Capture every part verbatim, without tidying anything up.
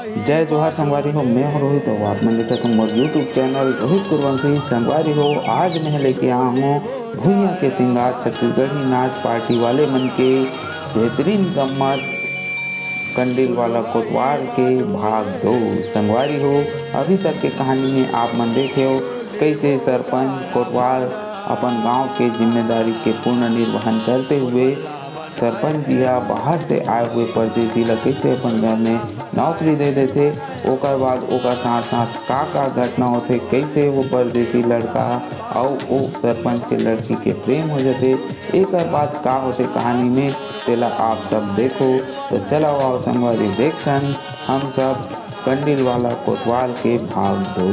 जय जोहार संगवारी हो, मैं हूं रोहित अउ आप मन देखत हो मोर YouTube चैनल रोहित कुरवंशी। संगवारी हो, आज मैं लेके आया हूं भुइयां के सिंगार छत्तीसगढ़ी नाच पार्टी वाले मन के बेहतरीन गम्मत कंडील वाला कोतवाल के भाग दो। संगवारी हो, अभी तक के कहानी में आप मन देखे हो कैसे सरपंच कोतवाल अपन गांव के जिम्मेदारी के पूर्ण निर्वहन करते हुए सरपंच जी ह बाहर से आए हुए परदेसी ल कइसे अपन घर में नौकरी दे देथे, ओकर बाद ओकर साथ-साथ का-का घटना होथे, कइसे वो परदेसी लड़का अउ ओ सरपंच के लड़की के प्रेम हो जाथे, एकर बाद का होथे कहानी में, तेला आप सब देखो। तो चलो आओ संगवारी देखथन हम सब कंडील वाला कोतवाल के भाग दो।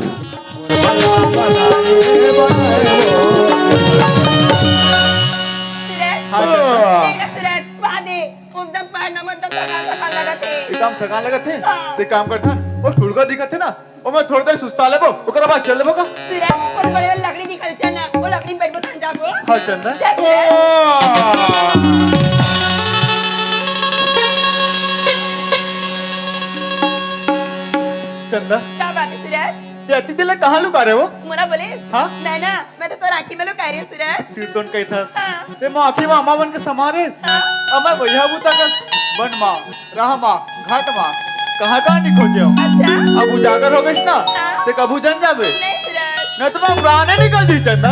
सुरेश, हाँ, चंदा। देख ना सुरेश, वहाँ दे, एकदम पैर नमन तो थकान थकान लगत हे। एकदम थकान लगत हे? हाँ। एक काम करथन, वो ठुलका दिखत हे ना, ओमे थोड़ी देर सुस्ता लेबो, ओकरा बाद चल देबो का? सुरेश, वो तो बड़े लकड़ी निकल जाना, वो लकड़ी में बैठबो तहन जाबो। हाँ, चंदा। जय सुरेश। चंदा। का बात हे सुरेश? ये अति दिल कहाँ लुका रहे हो? मोला बोले? हाँ? मैं ना, मैं तो तोर आँखी में लुका रहे हूँ सुरेश। सिर दोन कही था। हाँ। ते माँ आँखी में अमा बन के समा रहे। हाँ। अमा भैया बूता का बन माँ। राह मा, घाट मा, कहाँ-कहाँ नहीं खोजे हो। अच्छा। अब उजागर हो गइस ना, हाँ। ते कभू जन जाबे। नहीं सुरेश। नहीं तो मैं प्राणे निकल जी चंदा।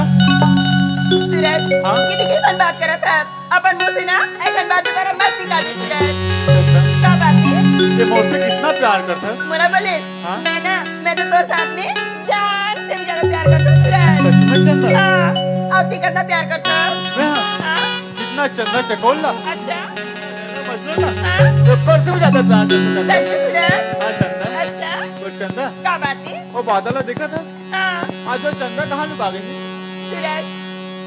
सुरेश, हाँ? ये तो कैसन बात करत है? अपन मुँह से ना, ऐसन बात दोबारा मत निकाले सुरेश। चंदा। का बात है? ये मोर से कितना प्यार करता है? मोला बोले, हाँ? मैं ना, मैं तो तोर साथ में जान से भी ज्यादा प्यार करता हूँ सुरेश। सच में चंदा? हाँ, अब तू कितना प्यार करता हूँ। मैं हाँ? हाँ? कितना चंदा चकोल ला। अच्छा। मतलब ना, हाँ? ओकर से भी ज्यादा प्यार करता हूँ। सच में सुरेश? हाँ, चंदा। अच्छा। तो चंदा, का बात है? वो बादल ला देखा था? हाँ। आज वो चंदा कहाँ लुका गई? सुरेश,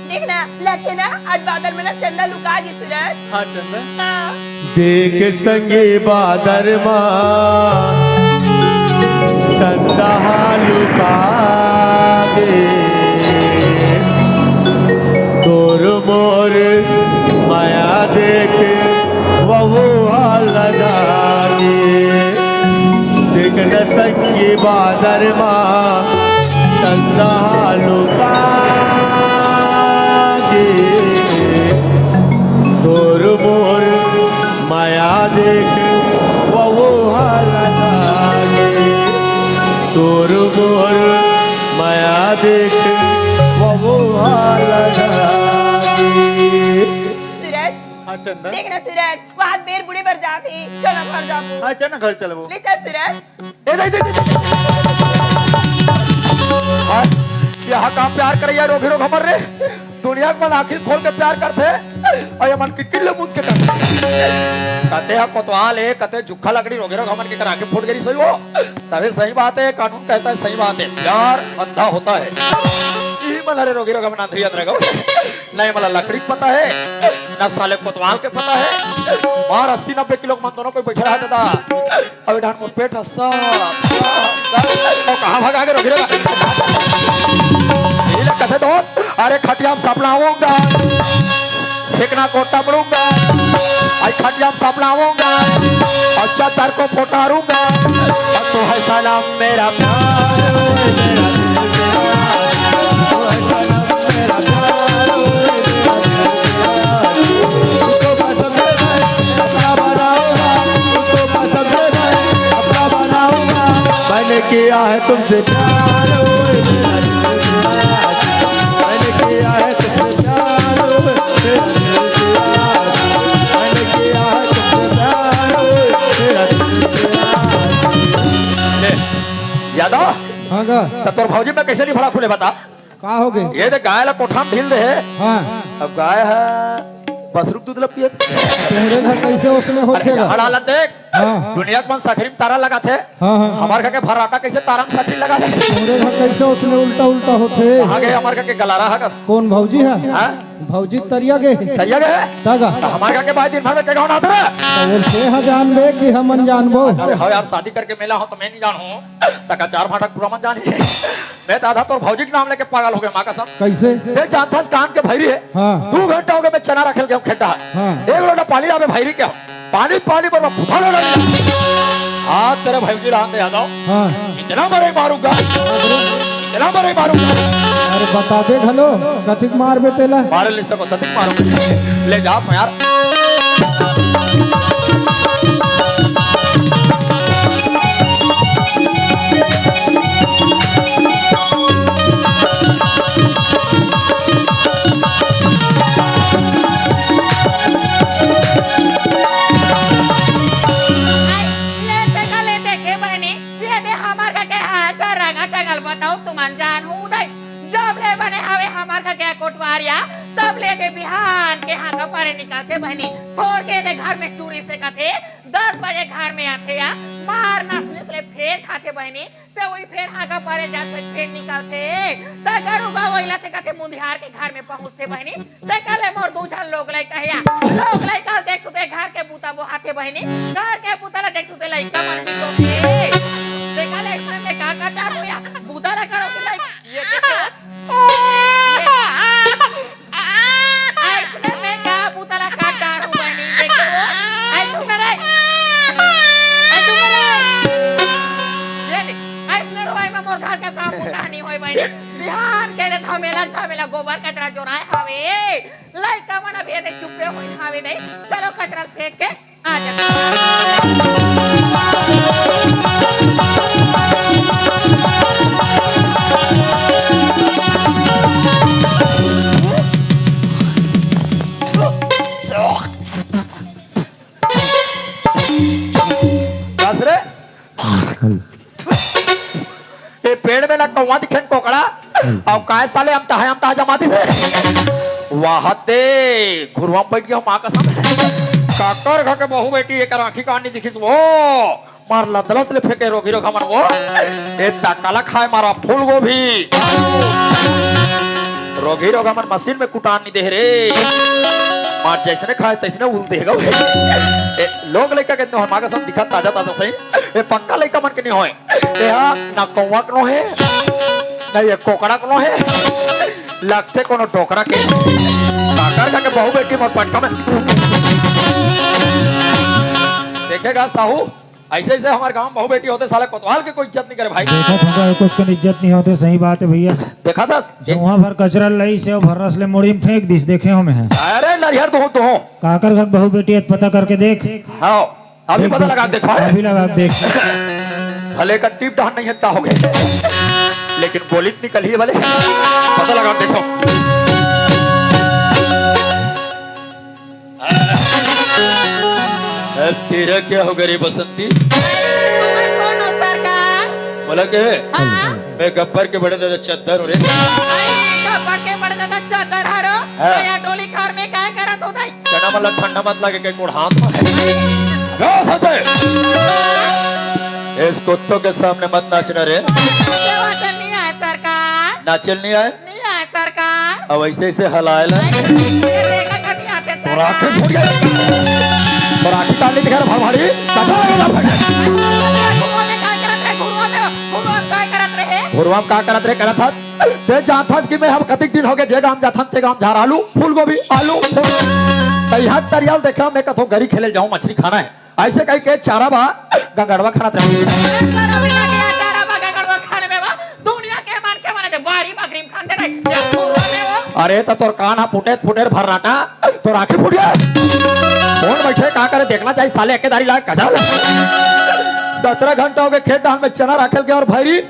देख ना, लगे ना, आज बादल में ना चंदा लुका गई सुरेश। हाँ, चंदा। हाँ। देख संगी बादर मा चंदा हा लुका गे। तोर मोर मया देख वहू हा लजा गे। देख न संगी बादर मा चंदा हा लुका गे। तोर मोर मया देख वहू हा लजा गे। तोर मोर मया देख वहू हा लजा गे। सुरेश, हाँ, चंदा। देख ना सुरेश, वहाँ बेर बूड़े बर जात हे, चल ना घर जाबो। हाँ, चल ना घर चलबो। ले चल सुरेश। ए, दे, दे, दे, दे। हाँ, यहाँ का प्यार करइया रोगी रोग हमर रे। दुनिया के मन आँखी खोल के प्यार करथे, अउ ये मन किटकिट ले मूंद के करथे। कते हा कोतवाल हे, कते जुक्खा लकड़ी रोगी रोग हमन के कर आँखी फूट गे रहिस होही वो। तभे सही बात है, कानून कहता है, सही बात है, प्यार अंधा होता है। इही मन हरे रोगी रोग हमन अंधरी अंधरा गो। नहीं मला लकड़ी के पता है, ना साले कोतवाल के पता है। मार अस्सी नब्बे किलो के मन दोनों कोई बैठे रहा दादा। अबे डान मोर पेट ह साफ, साफ, साफ। अउ कहाँ भगा के रोगी रे? ये ले कथे दोस्त, अरे खटिया में सपना आऊंगा, फेंकना को टमरूंगा, आई खटिया में सपना आऊंगा, और चद्दर को पोटारूंगा। और तू है सलाम मेरा प्यार, तू है सलाम मेरा प्यार। मैंने किया है तुमसे प्यार, ओए मेरा दिल प्यार। मैंने किया है तुमसे प्यार, ओए मेरा दिल प्यार। मैंने किया है तुमसे प्यार, ओए मेरा दिल प्यार। ले, यादव, हाँ गा। त तोर भौजी में कैसे नहीं भड़ा खुले बता? का हो गए? ये देख, गाय ला कोठा में ढील दे हे। हाँ। अब गाय ह बसरू के दूध ला पियत। तोरे घर कैसे उसने होथे अरे, गा? हर हालत देख। हाँ। दुनिया के मन सकरी में तारा लगाथे। हाँ, हाँ। हमार घर के भर्राटा कैसे तारा में सकरी लगाथे? तोरे घर कैसे उसने उल्टा उल्टा होथे? कहाँ गए हमार घर के गलारा ह गा? कौन भौजी ह? हाँ? भौजी तरिया गए हे। तरिया गए हे? तगा। त हमार घर के भाई दिन भर में के गाँव ना आता रे? त वो से ह जानबे कि हमन जानबो? अरे हाँ यार, शादी करके मेला हो त मैं नहीं जानू। तका चार भाटा पूरा मन जानी। मैं तो आधा तोर भौजी के नाम लेके पागल हो गया, माँ कसम। कैसे? ते जानथस कान के भैरी हे। हाँ। दू घंटा हो गया, मैं चना रखल गया हूँ खेड्डा। हाँ। एक लोटा पानी लावे भैरी के, पानी, पानी बर फूफा लोटा नहीं। आज तेरे भौजी ला आन दे यादव। हाँ। इतना बड़े मारूंगा, इतना बड़े मारूंगा। अरे बताबे घलो, कतिक मारबे तेला? मारे ले सको, ततिक मारूंगा। ले जात हँव यार। ले देखा, ले देखे बहिनी, ये दे हमर घर के हाल चाल रंगा चंगल बताओ तुमन जानहू दई। जब ले बने हवे हमर घर के कोटवारिया, तब ले दे बिहान के हाँका परे निकलथे बहिनी। थोर के दे घर में चूरी सेकथे, दस बजे घर में आथे या मार नस नस ले फेर खाथे बहिनी। ते वही फेर हाँका परे जाथे, फेर निकलथे। ते गरू गवइला थे कथे मुंधियार के घर में पहुँचथे बहिनी। ते कले मोर दू झन लोग लइका हे या। लोग लइका ल देखथू ते घर के बूता बोहाथे बहिनी। घर के बूता ला देखथू ते लइका मन भी रोथे। ते कले इसने में का कटा हो या। बूता ला करो के लइका। ये देखो। ये। अइसने में का बूता ला काट डारहूँ बहिनी, देखो वो। आई तू करे। आई तू करे। ये दे, अइसने रोई में मोर घर के काम बूता नहीं होई बहिनी। बिहान के दे धमेला, धमेला गोबर कचरा जोराए हवे। लइका मन अभी ये दे चुप्पे होइन हवे दे। चलो कचरा फेंक के आ जा। कस रे? ए पेड़ में ना कौवा दिखे न कोकड़ा, अउ काय साले अमटा है, अमटा जमा दिस। वाह ते, घुरवा में बैठ गया माँ कसम। काकर घर के बहू बेटी, एकर आँखी कान नहीं दिखिस वो। मार लदलत ले फेंके रोगी रोगा मन वो। ए तकाला खाए मारा फूल गोभी। रोगी रोगा मन मशीन में कुटान नहीं दे रे। मार जैसने खाए तैसने उल देगा। ए लोग लइका के तो माँ कसम दिखा ताजा ताजा सही। ए पक्का लइका मन के नहीं होए। एहा ना कौवा के नो हे, ना ये कोकड़ा के नो हे, लगथे कोनो डोकरा के। काकर का के बहू बेटी मोर पटका में। देखेगा साहू, ऐसे ऐसे हमर गांव में बहू बेटी होथे, साला कोतवाल के कोई इज्जत नहीं करे भाई। देखा था भाई, कुछ कन इज्जत नहीं होथे, सही बात हे भैया। देखा था? जो वहाँ भर कचरा लई से भर्रस ले मुड़ी में फेंक दिस, देखे हमें है। अरे नरिहर तो हूँ, तो हूँ। काकर घर बहू बेटी हे, पता करके देख। हाँ। अभी देख, पता देख, लगा के देखो। अभी लगा के देख। भले का टीप डहन नहीं हत्ता हो गए, लेकिन बोली तो निकल ही वाले। पता लगा के देखो। अब तेरा क्या होगा रे बसंती? तुमन कोन हो सरकार? बोला के? हाँ। मैं गब्बर के बड़े दादा चद्दर हूँ रे। अरे, गब्बर के बड़े दादा चद्दर हरो? हाँ। तो या टोली घर में काय करत हो दाई? चना मन ला ठंडा मत लागे, कहीं कोढ़ात मत। लो सचे। इस कुत्तों के सामने मत नाचना रे। सेवा करनी है सरकार। नाचल नहीं आए? नहीं आए सरकार। अब ऐसे ऐसे हलाए ला। ऐसे ऐसे देखा करनी आते और आंखें सरकार। फूट गए। और आंखें काट ली तो घर भर भारी। कचरा लगे ला भर। घुरुआ में काय करत रहे? घुरुआ में, घुरुआ में काय करत रहे? घुरुआ में का करत रहे? करत हस? ते जानथस कि मैं हम कतिक दिन हो गए, जे गांव जाथन, ते गांव झार आलू, फूलगोभी, आलू, फूल। त यहाँ तरियाल देखा, मैं कथो गरी खेले जाऊं, मछली खाना है। ऐसे कह के चारा बा, गंगड़वा खाना रहे। चारा भी लगे, चारा बा, गंगड़वा खाने में बा। दुनिया के मन के मन दे, बारी बकरी में खान दे रहे। या फूल में वो। अरे, तो तोर कान हा फुटे, फुटे भर राटा, तोर आंखें फूट गया। कौन बैठे, का करे, देखना चाहिए, साले, अकेदारी लाग, कजा। सत्रह घंटा हो गए, खेत धान में चना राखेल के और भैरी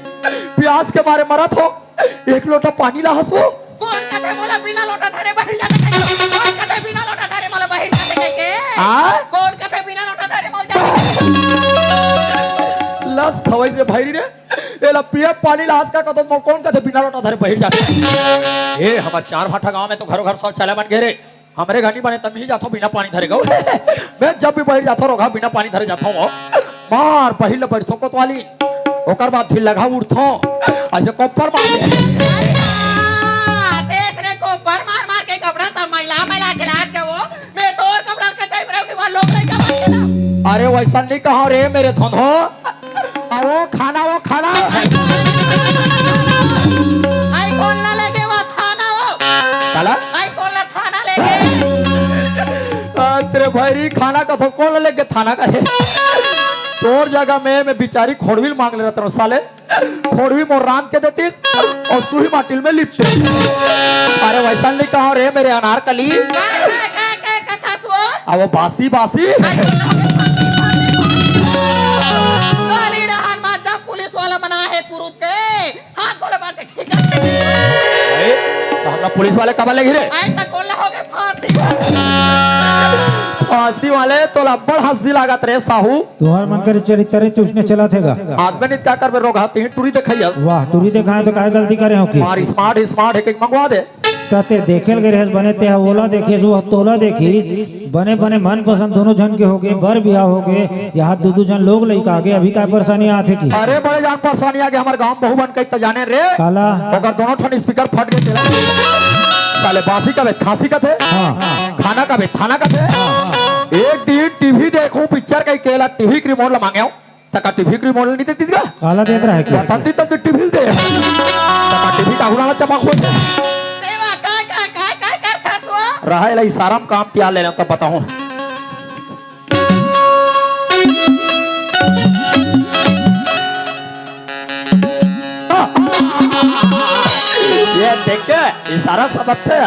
प्यास के मारे मरत हो। एक लोटा पानी ला हसो। कोन कथे मोला बिना लोटा धरे बाहिर जाथे कहिके? कोन कथे बिना लोटा धरे मोला बाहिर जाथे कहिके? आ? कोन कथे बिना लोटा धरे मोला जाथे कहिके? लस थवई से भैरी रे। एला पिए पानी ला हस का कथो, मोला कोन कथे बिना लोटा धरे बाहिर जाथे? ए, हमर चार भाठा गांव में तो घरों घर शौचालय बन गए रे। हमरे घनी बने तब ही जाथो बिना पानी धरे गो। मैं जब भी बाहिर जाथो रोघा बिना पानी धरे जाथो वो। मार पहिल बैठो कोतवाली। ओकर बाद फिर लगा उठथो। ऐसे कोपर मार दे। अरे हाँ, देख रे कोपर मार मार के कपड़ा तब मैला मैला के लाग जावो। मैं तोर कपड़ा के चाहे मेरे के लोग लइका मार के ला। अरे वैसा नहीं कहा रे मेरे धोंधो। आ वो खाना, वो खाना। आई कोन ला लेगे वो थाना वो? काला? आई कोन ला थाना लेगे? आ, तेरे भैरी खाना कथो कोन ला लेगे थाना का है? तोर जगह में मैं बिचारी खोड़वी ल मांग ले रहत रहूं साले। खोड़वी मोर रांध के देतिस अउ सुही माटी ल मैं लिपते। अरे वैसा नहीं कहो रे मेरे अनारकली। का, का, का, का कथस वो? अब वो बासी बासी। काली डहर मा जब पुलिस वाला मन आए हे कुरूद के, हाथ गोला बांध के खींचा। ए, त हमला पुलिस वाले काबर लेगही रे? आए त कोन ला होगे फांसी। फांसी वाले तोला अब्बड़ हंसी लागत रे साहू। तुंहर मन कर चरित्र चूसने चलत हे गा। आज मैं नित्या करबे रोगहा, तिही टूरी देखाइया। वाह, टूरी देखाए त काय गलती करे हों कि? मार smart, smart हे के मंगवा दे। त तें देखे ल गे रहेस बने, तें ओला देखिस, वो तोला देखिस, बने बने मनपसंद दूनों झन के होगे, बर बिहाव होगे, इहां दू दू झन लोग लइका आगे, अभी काय परेशानी आथे कि? अरे बड़े जान परेशानी आगे, हमर गांव बहू बन के त जाने रे। काला? ओकर दूनों ठन speaker फट गे तेला। साले बासी कबे खांसी कथे, हां। खाना कबे थाना कथे। एक दिन टीवी देखूं पिक्चर कहिके एला टीवी के रिमोट ला मांगेंव। तका टीवी के रिमोट नइ देतिस गा? काला देत रहे कि? बता दी तब तो टीवी दे। तका टीवी का उड़ाना चमक होत हे। देवा, का, का, का, का करथस वो? रहा एला इशारा म काम तियार ले लेंव तब बताहूं। ये देख के इशारा समझथे।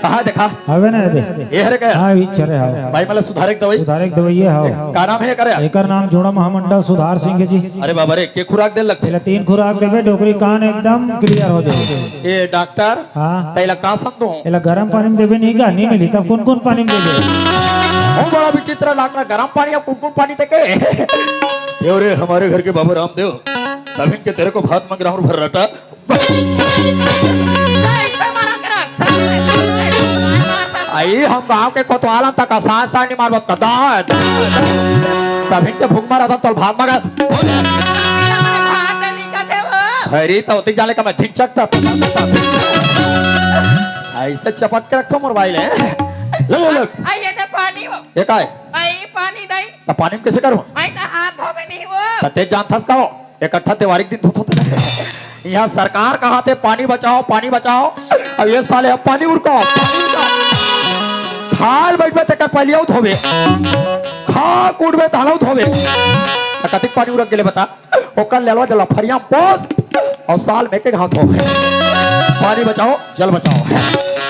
कहां देखा? हवे ना दे। ये हरे का? हां, इच हरे हां। भाई, मतलब सुधारे के दवाई? सुधारे के दवाई ये हां। का नाम हे करे? एकर नाम जोड़ा महामंडल सुधार सिंह हे जी। अरे बाबा रे, के खुराक दे लगथे? एला तीन खुराक देबे, डोकरी कान एकदम clear हो जाए। ए डॉक्टर, हां। तैला का संग दूं? एला गरम पानी म देबे नहीं का? नहीं मिली, तब कौन कौन पानी म देबे? वो बड़ा विचित्र डॉक्टर, गरम पानी या कुनकुन पानी देके। यो रे, हमारे घर के बाबू रामदेव, तभी के तेरे को भात मांग रहा हूं भर्राटा। कैसे मरा करा? साले, साले, साले, मार, मार, मार। आई हम गांव के कोतवाल हन तक सांस सांस नहीं मारबत का दांत। तभी के भूख मारा था तो भाग मगा। भाग नहीं करते वो। अरे तो उतिक जाने का मैं ढिंचक था। ऐसे चपट के रखो मोर भाई ले। ले, ले, ले। आई ये तो पानी हो। ये का है? आई पानी दई। तो पानी में कैसे करूं? आई तो हाथ धोबे नहीं हो। तो तेज जान थस का हो? इकट्ठा त्योहारी के दिन धोत होते। इहां सरकार कहाथे पानी बचाओ, पानी बचाओ। अब ये साले अब पानी उरकाओ, पानी उरकाओ। खाल बैठबे तेकर पहले उठ होवे। खा कूटबे तहला उठ होवे। त कतिक पानी उरक गेले बता? ओकर लेलवा जला फरिया पोस अउ साल में के घात हो। पानी बचाओ, जल बचाओ।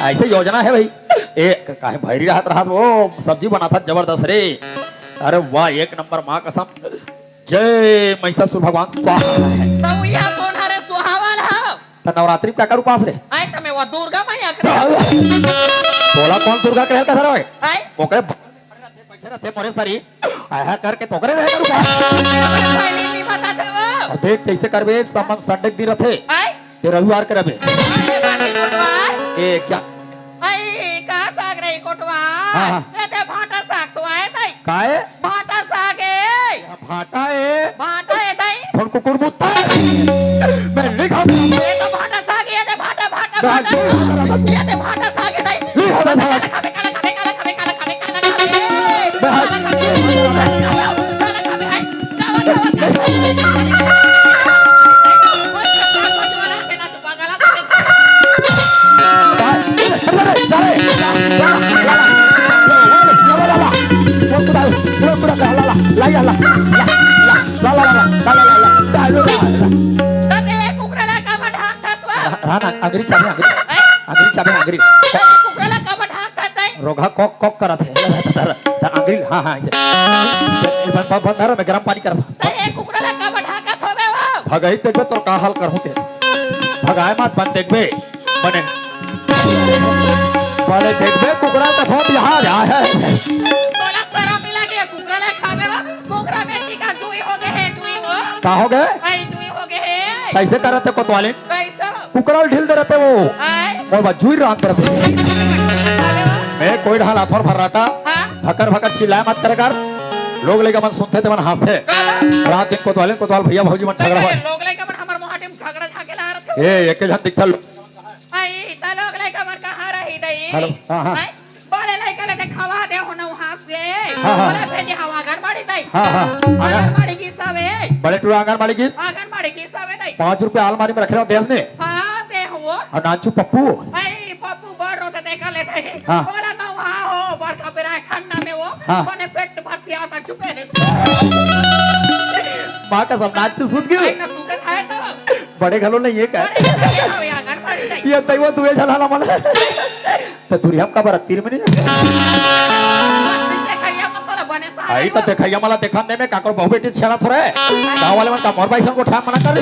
ऐसे योजना हे भाई। ए, काहे भैरी रहत रहत वो सब्जी बनाथा जबरदस्त रे। अरे वाह, एक नंबर मां कसम। जय महिषासुर भगवान स्वाहा। त उइहा कोन हरे सुहावल ह? त नवरात्रि में काकर उपास रे? आय त मैं वो दुर्गा मैया के रहत। तोला कोन दुर्गा के रहल का सर होय? आय? ओकरे बगल में खड़े रहते, बैठे रहते मोरे सरी। आहा करके तोकरे रहे करू का? पहले नहीं बता था वो। अब देख कैसे करबे, समन संडे के दिन रहते। आय? ते रविवार के रबे। अरे बाटी कोटवार। ए, क्या? आई, का साग रही कोटवार? हाँ, हाँ। ते, ते भाटा साग तो आए ताई। काय? भाटा साग ए। भाटा ए। भाटा ए ताई। फोन कुकुर मुत्ता। मैं नहीं खाऊंगा। ये तो भाटा साग ए, ये ते भाटा, भाटा, मैं भाटा। नहीं खाऊंगा। ये ते भाटा साग ए ताई। नहीं खाऊंगा। काला खाबे, काला खाबे, काला खाबे, काला खाबे, काला खाबे। मैं काला खाबे, काला खाबे, आई। जावा, जावा, जावा। त ते कुकरा ला का मा ढांक थस वा? रा-, राना, अंगरी चाबे, अंगरी। हैं? अंगरी चाबे, अंगरी। त ते कुकरा ला का मा ढांक थस तैं? रोगहा कॉक, कॉक करत हे। त अंगरी, हाँ, हाँ, ऐसे। बन, बन, बन, बन, मैं गरम पानी करत हूँ। त ये कुकरा ला का मा ढांकत होबे वो? भगई देखबे तोर का हाल करहूँ ते। भगाए मत बन देखबे। बने। बने देखबे कुकरा कथों बिहार आए हे। तोला शरम नहीं लगे कुकरा ला खाबे वो? कुकरा में टीका जुई हो गए हे, जुई हो। का हो गए? आई जुई हो गए हे। कैसे करत हे कोतवाली? कैसे? कुकरा ला ढील दे रहते वो। आय। मोर बा जुई रात दे रहते। अरे वो। मैं कोई ढाल आथोर भर्राटा। हाँ। भकर भकर चिल्लाए मत करे कर। लोग लइका मन सुनथे ते मन हंसथे। काला? रात दिन कोतवाली, कोतवाल भैया भौजी मन झगड़ा होय। लोग लइका मन हमर मोहाटी में झगड़ा झाके ला रथे। ए, एके झन दिखता लो-, आई, त लोग लइका मन कहाँ रही दई? हेलो, हाँ, हाँ। आई, बड़े लइका ले देखावा दे हो ना वहाँ पे। हाँ, हाँ। बोले भेजे हव आंगनबाड़ी दई। हाँ, हाँ। आंगनबाड़ी की सब ए। बड़े टूरा आंगनबाड़ी की? आंगनबाड़ी की सब ए दई। पाँच रुपया अलमारी में रखे रहो देश ने। हाँ, दे हो। और नानचू पप्पू? आई, पप्पू बड़ रोते देखा लेते हैं। हाँ। बोला ना वहाँ हो, बड़का बेरा है ठंडा में वो। हाँ। बने पेट भर पिया था, चुपे नहीं। माँ कसम, नाच के सूत गे। अरे, त सूतत हे त। बड़े घलो नहीं हे का? अरे, ये तो आंगनबाड़ी नहीं। ये तैं वो दुए झन ला मन। त दूरिहा म काबर तीर में नहीं? बस दिन देखइया मन तोला बने सारे आई त हो। देखइया मन ला देखन दे में काकर बहू बेटी छेड़ा थोड़े। गाँव वाले मन का मोर बाई सन को ठाम मना कर।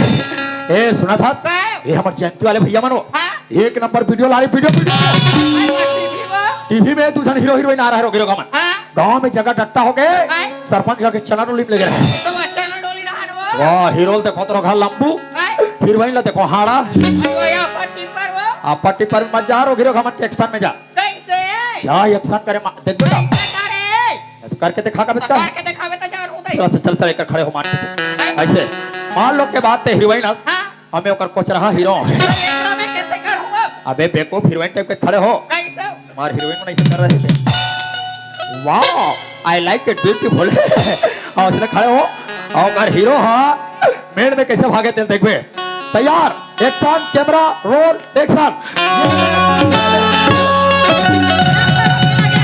ए, सुनत हस? का? ये हमर जयंती वाले भैया मन हो। हाँ? एक नंबर वीडियो ला रही, वीडियो, वीडियो। अरे, टीवी वो। टीवी में दू झन हीरो हीरोइन आ रहा है, रोगी रोगा मन। हाँ? गाँव में जगह डट्टा हो गए, हाँ? सरपंच का के चना डोली में लेगे रहे। तो वो चना डोली रहन वो। वाह, हीरो ल देखो तो घर लंबू, हाँ? हीरोइन ला देखो हाड़ा। अरे, वो या पट्टी पर वो। आ पट्टी पर मत जा, रोगी रोगा मन के एक्शन में जा। कैसे? क्या एक्शन करे मा-, देख बेटा। कैसे करे? तो करके दिखा का तो बेटा। करके दिखावे तो जानहूँ तैं। चल, चल, चल, चल, एक खड़े हो, मान के चल। हाँ? ऐसे, मान लो के बात ते हीरोइन हस। हाँ? अउ मैं ओकर कोचरहा हीरो। अरे, एकरा में कैसे करूँ अब? अबे बेवकूफ, हीरोइन टाइप के खड़े हो। कैसे? हमार हीरोइन मन ऐसे कर रहे थे। Wow, I like it, beautiful। अउ उसने खड़े हो, अउ अगर हीरो हा, मेड़ में कैसे भागे तेल देखबे। तैयार, एक्शन, कैमरा, रोल, एक्शन।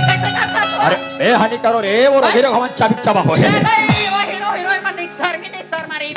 कैसे करता तू? अरे, ए, हानि करो रे, वो रोगी रोगा मन चाबी चाबा हो। ये नहीं, वो हीरो हीरोइन मन निक शर्मी नहीं शर्मा रही।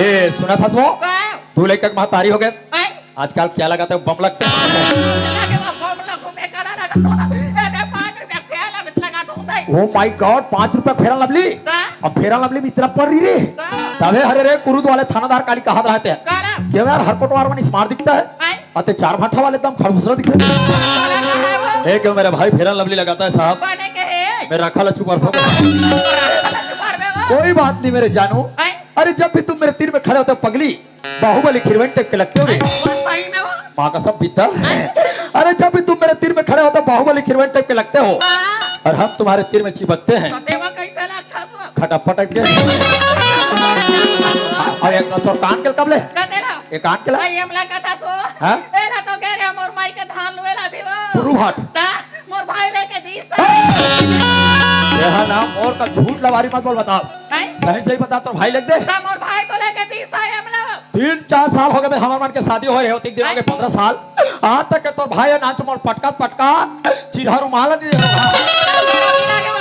ए, सुनत हस वो? का? तू लइका के महतारी हो गए। हैं? आजकल क्या लगाते हो? बम लगते हैं। लगे वो बम लगू, मैं काला लगा। ए, दे पाँच रुपया फेयर लवली लगा दूँ, दे। Oh my God, पाँच रुपया फेयर लवली? का? अब फेयर लवली में इतना पड़ रही रे। का? तबे हरे रे, कुरुद वाले थानादार काली कहा रहते हैं। काला? क्यों यार, हर कोटवार में स्मार्ट दिखता है? हैं? अते चार भाठा वाले एकदम खड़बूसरा दिखे। काला का है वो? ए, क्यों मेरा भाई फेयर लवली लगाता है साहब? बने के है। मैं रखा ला छुपा रखा। रखा ला छुपा रहे वो। कोई बात नहीं मेरे जानू। हैं? अरे, जब भी तुम मेरे तीर में खड़े होते हो पगली, बाहुबली हीरोइन टाइप के लगते हो रे। वो सही में वो। माँ का सब बीता। अरे, जब भी तुम मेरे तीर में खड़े होते हो, बाहुबली हीरोइन टाइप के लगते हो। हाँ। और हम तुम्हारे तीर में चिपकते हैं। तो देवा कैसे लगता सो? खटप्पा टाइप के। और एक तो तोर कान के कब ले? का तेरा? ये कान के ला? भाई, हमला कथा सो। हाँ? एला तो कह रहे, मोर माई के धान लुएला भी वो। पुरु भाट। ता, मोर भाई लेके दीस। यह ना मोर का झूठ लबारी मत बोल, बता। हैं? सही सही बता, तोर भाई लेके दे। ता मोर भाई तो लेके दीस है हमला। तीन चार साल हो गए बे, हमर मन के शादी होय रहे होती, दिन हो गए हैं? पन्द्रह साल। आज तक के तोर भाई नाच मोर पटका पटका चिरहा रुमाल नहीं दे रहा।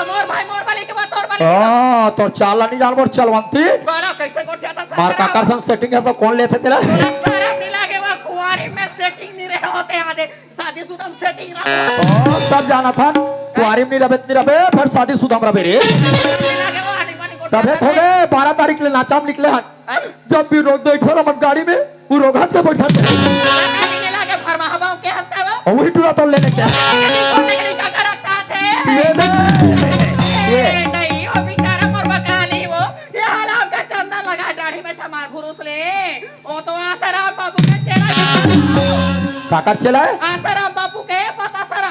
मोर भाई, मोर वाली के बात, तोर वाली के बात। हाँ, तोर चाल ला नहीं जान, मोर चलवंती। गाना कैसे गोठिया था मार सारा? काकर संग सेटिंग है, सब कौन लेते तेरा? तोला शरम नहीं लागे, वो कुंवारी में सेटिंग नहीं रहे होते आधे। शादीशुदा में सेटिंग रहा। ओ, सब जाना था, कुंवारी में नहीं रहे, नहीं रहे, फिर शादीशुदा में रहे रे। नहीं लागे, वो हनी मनी गोठिया तबे था थोड़े बारह तारीख ले नाचा में निकले हन। हैं? जब भी रोक दो, एक साल हमर गाड़ी में, वो रोक हाथ के बैठा थे। काका जी के लागे भरमा हवा के हंसता वो। और वही टूरा तोड़ लेने के। काका जी कौन लेके नहीं काका रखता थे? ये दे। ये। ए, नहीं, वो बेचारा मोर बकाली वो। ये हाल आपका चंदा लगा दाढ़ी में छमार भुरुस ले। वो तो आसाराम बाबू के चेला था। काकर चेला है? आसाराम बाबू के पता सारा।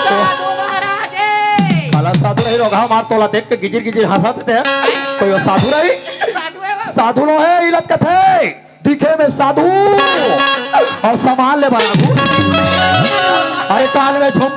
साधु महाराज ए। काला साधु रही रोगहा मार तोला देख के गिजिर गिजिर हंसा देते हैं। कोई वो साधु रही? साधु है वो। साधु नो है, इलत कथे। दिखे में साधु और सामान ले बराबू। अरे कान में झुम।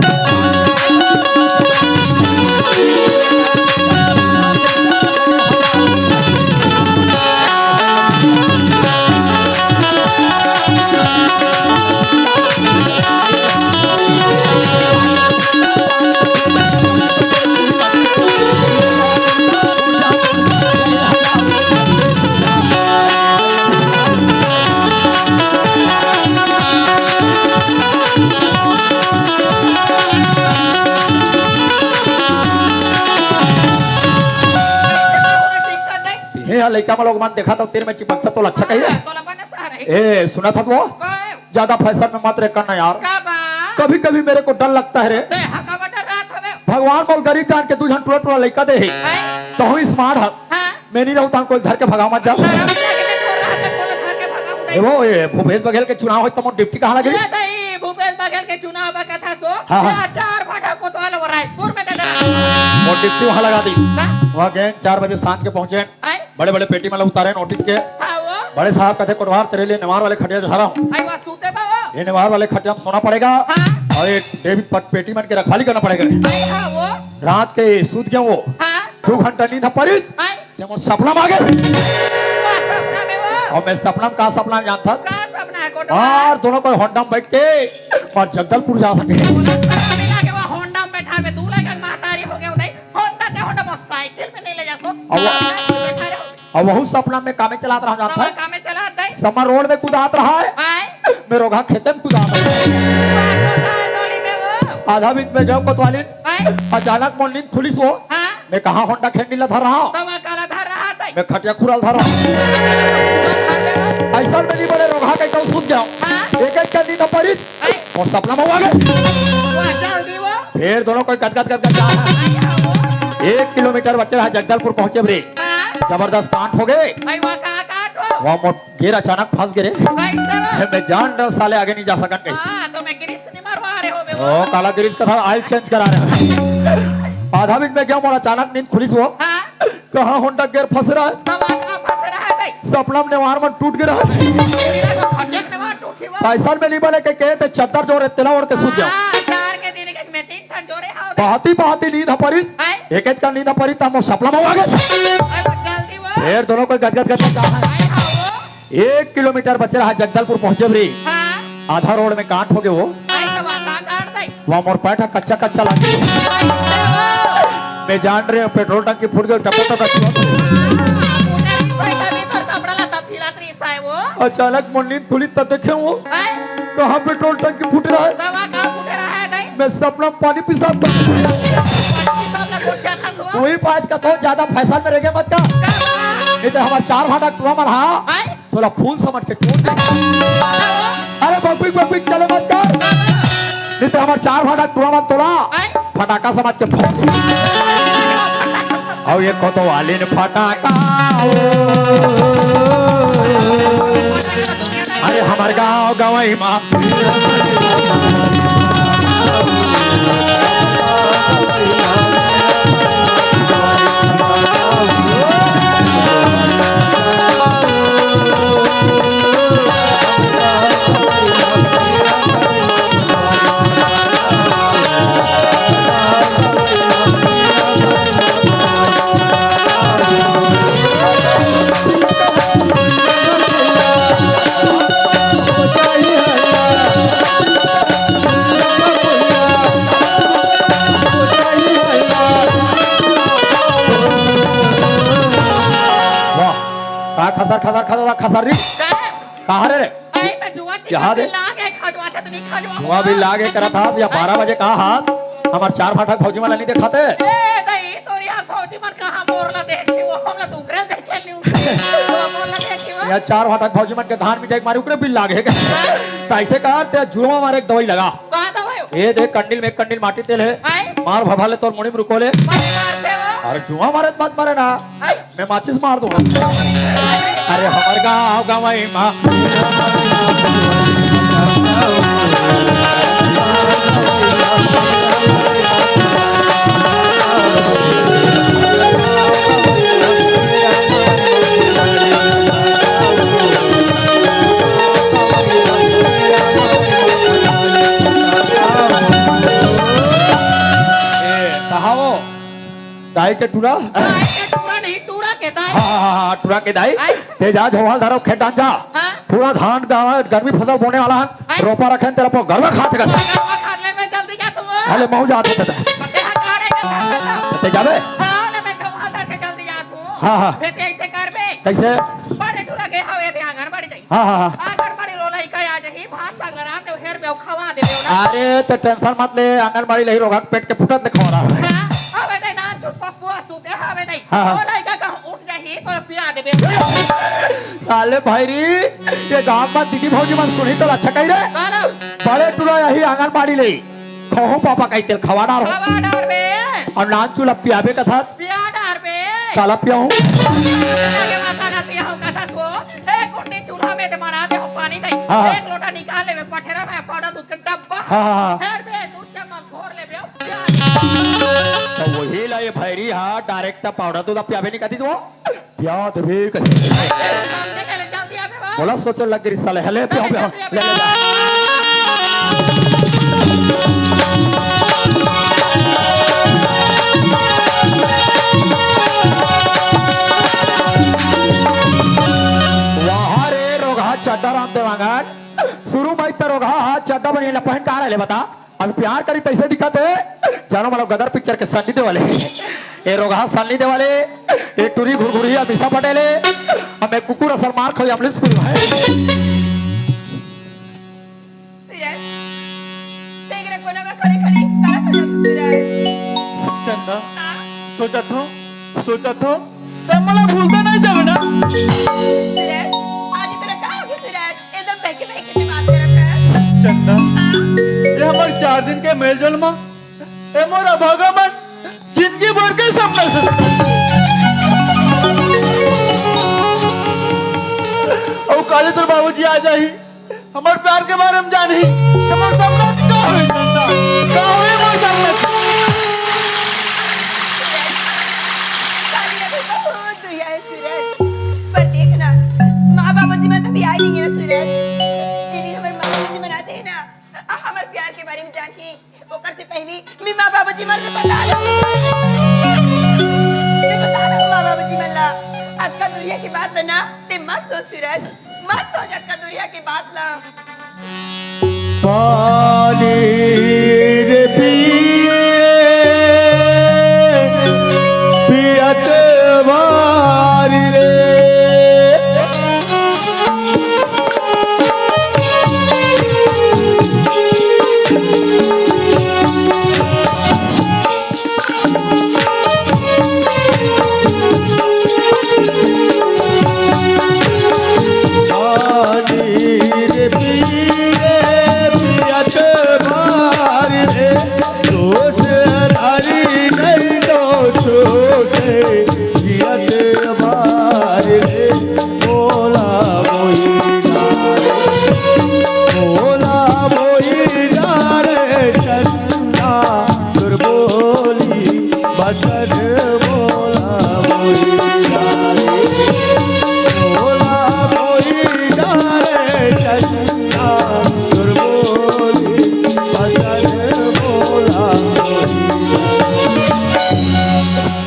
हे, लइका मन लोग मन देखा तो तीर में चिपकता तो अच्छा कहिए। तोला बने सारे। ए, सुना था वो? का? ज्यादा फैशन में मत रे करना यार। का बा? कभी-कभी मेरे को डर लगता है रे। ते हका बा डर रात हवे। भगवान मोल गरीब जान के दू झन टुरा टुरा लइका दे हे। हैं? तो हूँ स्मार्ट हस। हाँ। मैं नहीं रहूँ तो कोई धर के भगाओ मत जा। शरम नहीं लगे, मैं तोर रात में कोला धर के भगाऊँ दे। ए वो, ए, भूपेश बघेल के चुनाव होय तो मोर डिप्टी कहाँ लगे? ये दे, भूपेश बघेल के चुनाव बा कथा सो। हाँ, हाँ। ये चार भाठा कोतवाल वो रायपुर में दे दे। मोर डिप्टी वहाँ लगा दी। का? वहाँ गए चार बजे सांझ के पहुँचे। आय? बड़े-बड़े पेटी मन ल उतारे नोटिस के। हाँ, वो। बड़े साहब कथे, "कोटवार, तेरे लिए नेवार वाले खटिया चढ़ा रहा हूँ।" आय, वो सूते बा वो। ये नेवार वाले खटिया में सोना पड़ेगा। हाँ। और ये डेबिट पट-, पेटी मन के रखवाली करना पड़ेगा। आय, हाँ, वो। रात के सूत गया वो। हाँ। दो घंटा नींद ह परिस। आय। ये मोर सपना में आ गए। वो सपना में वो। और मैं सपना में का सपना जानता? का सपना है, कोटवार? और दोनों को होंडा में बैठ के और जगदलपुर जा सके। वो सपना में लागे वो होंडा में बैठा में दूल्हा का महतारी हो गया उदय। होंडा ते होंडा मोटरसाइकिल में नहीं ले जा सो। अब वो अउ वहू सपना में कामे चलात रहा जात हवय। कामे चलात हवय। समर रोड में कुदात रहा है। आय। में रोगहा खेते में कुदात रहा है। बाजो ताल डोली में वो। आधा बीच में गेहूं कोतवाली। आय। अचानक मोर नींद खुलिस वो। हाँ। में कहाँ होंडा खेंडी ला धर रहा हूँ। तब काला धर रहा था। में खटिया खुरल धर रहा हूँ। खुरल धर रहा। ऐसा में नहीं बड़े रोगहा के कहूँ सुत जाओ। हाँ। एक एक कर नींद परिस। आय। अउ सपना में वो आ गए। वाह, जल्दी वो। फिर दोनों कोई गदगद गदगद जा रहा है। आय, हाँ, वो। एक किलोमीटर बचे रहा, जगदलपुर पहुंचे रे। हाँ। जबरदस्त कांड हो गए। आय, वाह, का कांड हो? वो मोट गिर अचानक फंस गिरे। कैसे वो? मैं जान रहा हूँ, साले आगे नहीं जा सकन कहीं। हाँ, तो मैं ग्रीस नहीं मरवा रहे हो बे वो। ओ, काला ग्रीस का था, ऑयल चेंज करा रहे हैं। आधा बीच में गया, मोर अचानक नींद खुलिस वो। हाँ। कहाँ होंडा गियर फंस रहा है। तब आगे फंस रहा है, नहीं। सपना में नेवार मन टूट गिरा है। तेरा तो खटिया के नेवार टूट ही वो। पैसा में नहीं बने के, के ते चद्दर जोरे, तेला ओढ़ के सुत जाओ। हाँ, जाड़ के दिन के में तीन ठन जोरे हाव दे। पहाती पहाती नींद ह परिस। हैं? एक एक का नींद ह परिस, तब मोर सपना में वो आ गए। अरे जल्दी वो। फिर दोनों कोई गदगद गदगद जा रहा है। आय, हाँ, वो। एक किलोमीटर बचे रहा, जगदलपुर पहुंचे भी। हाँ। आधा रोड में कांड हो गए वो। आय, तो वहाँ का कांड दई? वहाँ मोर पैर ह कच्चा कच्चा लागे। आय, वो। मैं जान रहे हूँ, पेट्रोल टंकी फूट गई, टपक टपक छुआ। हाँ, फूटे रही, सही तभी तोर कपड़ा लत्ता फिरत रही, साय वो। अचानक मोर नींद खुली, तब देखे वो। आय। कहाँ पेट्रोल टंकी फूट रहा है? तब वहाँ का फूटे रहा है, दई? मैं सपना में पानी पेशाब कर। पानी पेशाब ला कौन जाता हुआ? वही पाँच का तो ज्यादा फैशन में रह गया मत का। नहीं तो हमार चार भाटा टुआ मन हा। आय? तोला फूल समझ के छोड़ दे। अरे बकबिक बकबिक चले मत कर। नहीं तो हमार चार भाटा टुआ मन तोला आय? फटाका समझ के फोड़ दे। अउ ये कोतवाली ने फटाका। अरे हमर गाँव गंवई मा। वाह, का खसर, खसर, खसर, खसर रे? का? कहाँ रे रे? ए, त जुआ यहाँ दे। लागे, खजवा थे, त नहीं खजवा जुआ भी लागे करत हास, या बारह बजे कहा हास? हमार चार भाटा भौजी मन ला नहीं देखाते? ए, दई, तोरी यहाँ भौजी मन कहाँ मोर ला देखी, वो हम ला तो उकरे देखे नहीं, उकरे, वो मोर ला देखी, वो। या चार भाटा भौजी मन के धान मिंजाई के मारे उकरे बिल लागे। त ऐसे कर, ते जुआ मारे एक दवाई लगा। का दवाई? ए देख, कंडील में एक कंडील माटी तेल है। आय? मार भभा ले तोर मुड़ी में रुको ले। मत मार दे वो। अरे जुआ मारे त मत मारे ना। आय? मैं माचिस मार दूंगा। अरे हमर गाँव गंवई मा। ए, कहाँ वो? दाई के टूरा? दाई के टूरा नहीं, टूरा के दाई। हाँ, हाँ, हाँ, टूरा के दाई। आय। ते जा, झोंहा धरो, खेत डान जा। हाँ। पूरा धान गा-, गर्मी फसल बोने वाला है। आय। रोपा रखे तेरा पो, गरवा खात कर। गरवा खात ले, मैं जल्दी जा तू। अरे, महू जात हे दादा। ते हाँ, कहाँ रहे, कहाँ रहे? ते जाबे? हाँ, ले, मैं झोंहा धर के जल्दी जा तू। हाँ, हाँ। ते, ते ऐसे कर बे। कैसे? बड़े टूरा के हवे, ते आंगनबाड़ी जाई। हाँ, हाँ, हाँ। आंगनबाड़ी लो लइका आ जाही, भात संग रांध देव, हेर बेव खवा देबे ओला। अरे, ते टेंशन मत ले, आंगनबाड़ी लही रोगहा के पेट के फुटत ले खवा रहा है। हाँ, अबे दे ना, चुप पप्पुआ सूते हवे दे। हाँ, हाँ। ओ लइका कहूँ उठ जाही, तो पिया देबे। साले भैरी, ये गांव में दीदी भौजी मन सुनही तो अच्छा कही रे। का ना? बड़े टूरा यही आंगनबाड़ी ले। खहूं पापा कहि तेला खवा डारहूं। खवा डारबे। अउ नानचू ला पियाबे कथस। पिया डारबे। काला पियाहूं? लगे माता ला पियाहूं कथस वो। एक कुंडी चूल्हा में ते मना देहूं पानी दई। हाँ, हाँ। एक लोटा निकाल लेबे, पठेरा ना पाउडर दूध के डब्बा। हाँ, हाँ, हाँ। फेर बे दू चम्मच घोर लेबे, पिया। त वही ला ये भैरी हा, direct पाउडर दूध पियाबे नहीं कथी तो। प्याद भी कहे। जल्दी आबे बा। मोला सोचे लग गई साले, हले, प्याओ, प्याओ, ले, ले, ले। वाह रे, रोगहा चड्डा राम देवांगन। शुरू में तो रोगहा हा चड्डा बनियान ला पहन कहाँ रहे बता? अब प्यार करी तइसे दिखत हे, जानो मतलब गदर पिक्चर के सन्नी देवल हे। ए रोगहा सन्नी देवल हे, ए टूरी घुरघुरिया दिशा पटेल हे, अब मैं कुकुर असन मार खाऊ अमरीश पुरी भाई। सूरज, देख रे कोना में खड़े खड़े का सोचत हस सूरज? चंदा, हाँ? सोचत हूँ, सोचत हूँ, तब मोला भूलता नहीं जावे ना। सूरज, आज इतना का हो गया सूरज? एकदम बहके बहके से बात करत है। चंदा, हाँ? ये हमारे चार दिन के मेलजोल में, ए मोर अभागा मन, जिंदगी भर के सपना से। और काले तोर बाबूजी आ जाही, हमर प्यार के बारे में जानही, तो मोर सपना का होई चंदा? का होई मोर सपना? काली अभी बहुत दुरिहा है सूरज, पर देख ना, माँ बाबूजी मन तभी आए नहीं है ना सूरज। जिस दिन हमर माँ बाबूजी मन आते हैं ना, हमर प्यार के बारे में जानही, ओकर से पहली मैं माँ बाबूजी मन से बता दो। मैं बता दो माँ बाबूजी मन ला। अतका दुरिहा के बात ला ना, ते मत सोच सूरज, मत सोच अतका दुरिहा के बात ला। पानी रे पिए, पियत बारी रे।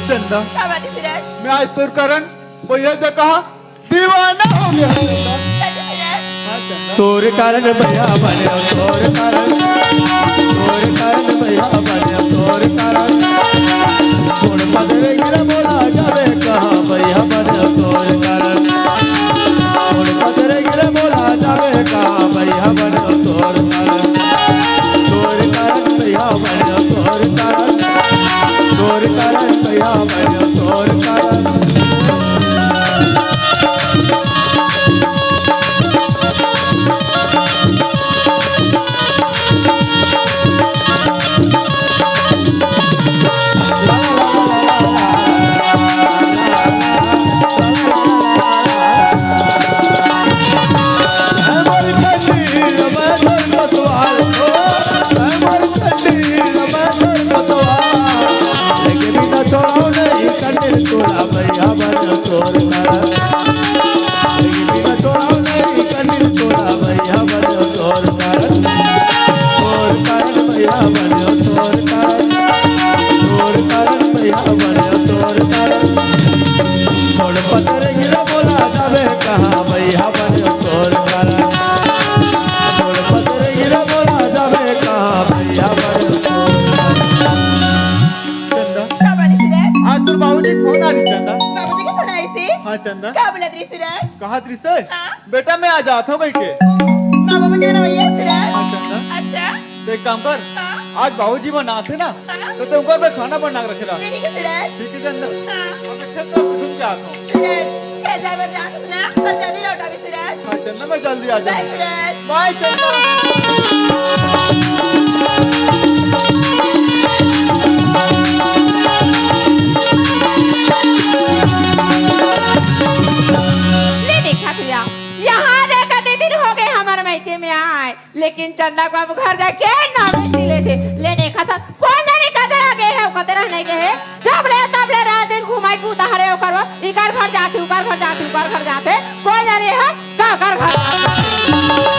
चंदा, का बात है सूरज? मैं आज तोर कारण भैया से कहा दीवाना हो गया। सच में सूरज? हाँ चंदा। तोर कारण भैया बने, तोर कारण, तोर कारण भैया बने, तोर कारण। छोड़ पदरे गिरा बोला जावे कहाँ भैया बने, तोर कारण। छोड़ पदरे गिरा बोला जावे कहाँ भैया बने, तोर कारण। तोर कारण भैया बने, तोर कारण। तोर कारण भैया बने, तोर कारण। चंदा, का बात है सूरज? आज तोर बाबूजी के फोन आ रही चंदा। बाबूजी के फोन आ रही से? हाँ चंदा। का बोलत रही सूरज? कहा रही से? हाँ। बेटा मैं आ जात हूँ कह के। माँ बाबूजी मन वही है सूरज। हाँ चंदा। अच्छा। तो एक काम कर, हाँ। आज बाबूजी मन आथे ना, हाँ। तो तुमको मैं खाना बना के रखे ला। ठीक है सूरज। ठीक है चंदा। हाँ। अब मैं खेत में घूम के आता हूँ। सूरज, खेत जाए बर जात हूँ ना, पर जल्दी लौट आबे सूरज। हाँ चंदा, मैं जल्दी आ जाऊँ। बाय सूरज। बाय चंदा। ले देखा भैया, यहाँ देखा दीदी हो गए हमारे मायके में आए। लेकिन चंदा के बाबू घर जाके नाम नहीं लेथे। ले देखा था, कोन जाने कदर आ गए है, कदर नहीं गए है। जब ले तब ले रात दिन घुमाई पूता हरे ओकर वो, इकर घर जाथे, उकर घर जाथे, उकर घर जाथे, कोन जाने है, का कर घर जाथे।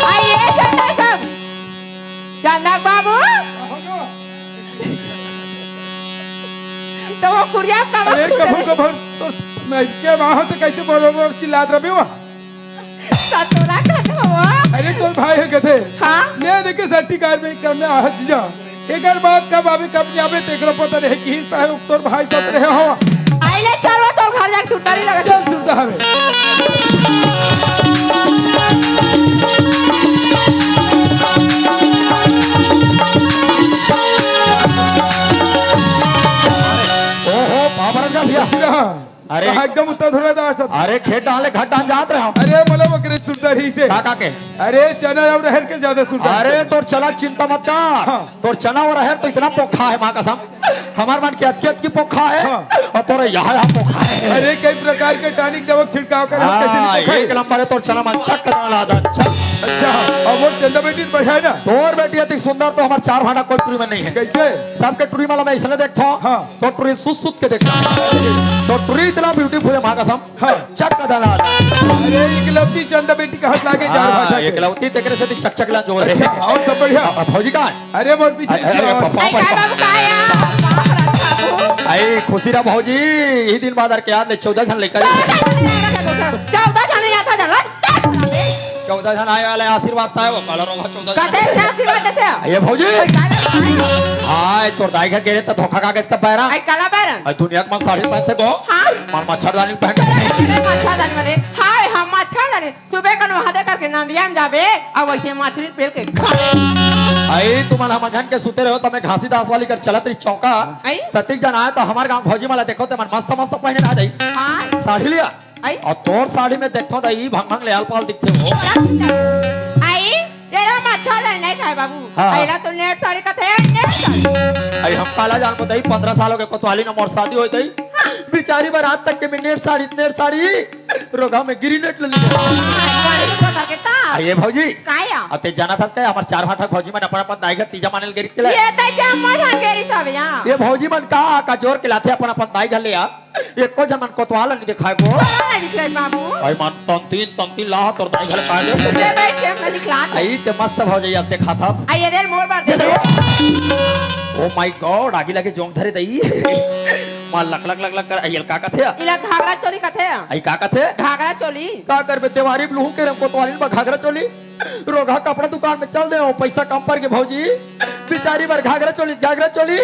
आ ये चंदा के बाबू, चंदा के बाबू, तो वो कुरिया का अरे कभू कभू तो मैं के वहाँ तो कैसे बोलो बोलो चिल्लात रहे वहाँ। सतोला कहत हवा? अरे तोर भाई हे कथे। हाँ? ले देखे सट्टी कार में करने आहा जीजा। एकर बात कब आवे, कब नहीं आवे, तेकरो पता नहीं। किहिस त हे तोर भाई सब रहे हो। आइले चल वो तोर घर जाके सुरतारी लगा। चल सुरता हवे। ओहो, बाबर जा भैया। अरे। कहाँ एकदम उत्तर धुरा था सब। अरे खेत डाले, घर डाल जात रहे हो। अरे मतलब ओकरे सुरता रही से। का, का के? अरे चना अउ रहर के ज्यादा सुरता अरे रही। तोर चना चिंता मत कर। हाँ। तोर चना अउ रहर तो इतना पोखा हे, माँ कसम। हमार मन के अतकी, अतकी पोखा हे। हाँ। अउ तोर यहाँ, यहाँ पोखा हे। अरे कई प्रकार के टॉनिक दवा छिड़काव करे, हाँ, कैसे नहीं पोखा हे? एक नंबर हे तोर चना मन, चक डाला दा, चक। अच्छा, अउ वो चंदा बेटी तो बढ़िया हे ना? तोर बेटी अति सुंदर तो हमार चार भांटा कोई टुरी में नहीं हे। कैसे? सबके टुरी में मैं इसने देखता हूँ। हाँ। तोर टुरी सुत सुत के देखता हूँ। तोर टुरी इतना beautiful हे, माँ कसम। हाँ। चक दलाल। अरे, एकलौती चंदा बेटी कहत लागे, चार हाँ, भांटा के। एकलौती तेकरे से चक चक ला जोर हे। अच्छा, अउ सब बढ़िया? अब भौजी कहाँ हे? अरे, मोर पीछे अरे, पीछे अरे, आओ। पापा, अरे, पापा। बाबू, का हे? बाप रे, बाबू। आई, खुशी रहा भौजी, इही दिन बाद अर के याद ले चौदह झन लइका। चौदह झन लइका, चौदह झन लइका। चौदह झन आए वाला हे, आशीर्वाद ताय वो, काला रोगा चौदह झन। कते से आशीर्वाद देथे? ये भौजी। अरे, का हे? हाय, तोर दाई घर गे रहे त धोखा खा के इसका पैरा। आई, काला पैरा? आई, दुनिया के मन साड़ी पहनथे गो। हाँ। मन मच्छरदानी पहन। अरे, मच्छरदानी वाले। हाय, हम मच्छरदानी। सुबह कन वहां दे करके नंदिया में जाबे, अब वैसे मछली पेल के खा। आई, तुमन हमन झन के सुते रहो, त मैं घासीदास वाली कर चलत रही चौका। आई? ततिक जन आए त हमार गांव भौजी मला देखो, ते मन मस्त मस्त पहने रह जाई। हाँ। साड़ी लिया। आई? अउ तोर साड़ी में देखथों त ई भंग भंग ले आल पाल दिखथे हो। आई, ये ला मच्छरदानी नहीं खाए बाबू। हाँ। आई ला तो नेट साड़ी कथे, नेट साड़ी। आई हम काला जानबो दई, पंद्रह साल हो गे कोतवाली न मोर शादी होय दई। हाँ। बिचारी बर आज तक के मैं नेट साड़ी, नेट साड़ी, रोगा में गिरी नेट ले ली। हाँ, करके ता। आ ये भौजी। काया? अते जाना था का हमर चार भांटा भौजी मन अपन अपन दाई घर तीजा माने ल गेरी के ले। ये त जम्मो झन गेरी तो भैया। ये भौजी मन का का जोर के लाथे अपन अपन दाई घर ले आ। एको झन मन कोतवाल नहीं दिखाए गो। कोतवाल नहीं दिखाए बाबू। भाई मन तंतीन, तंतीन लाहा तोर दाई घर का ले। ले बैठ के मैं दिखला दे। आई ते मस्त भौजैया दिखाथस। आई ये दे मोर बार दे दे। Oh my God, आगी लगे जोंग धरे दई। मां लक लक लक लक कर, आई ल का कथे? इला घाघरा चोली कथे। आई का कथे? घाघरा चोली। का करबे देवारी लुहू के रंग कोतवालिन बा घाघरा चोली। रोगहा कपड़ा दुकान में चल दे हो, पैसा कम पर के भौजी। बिचारी बर घाघरा चोली, घाघरा चोली।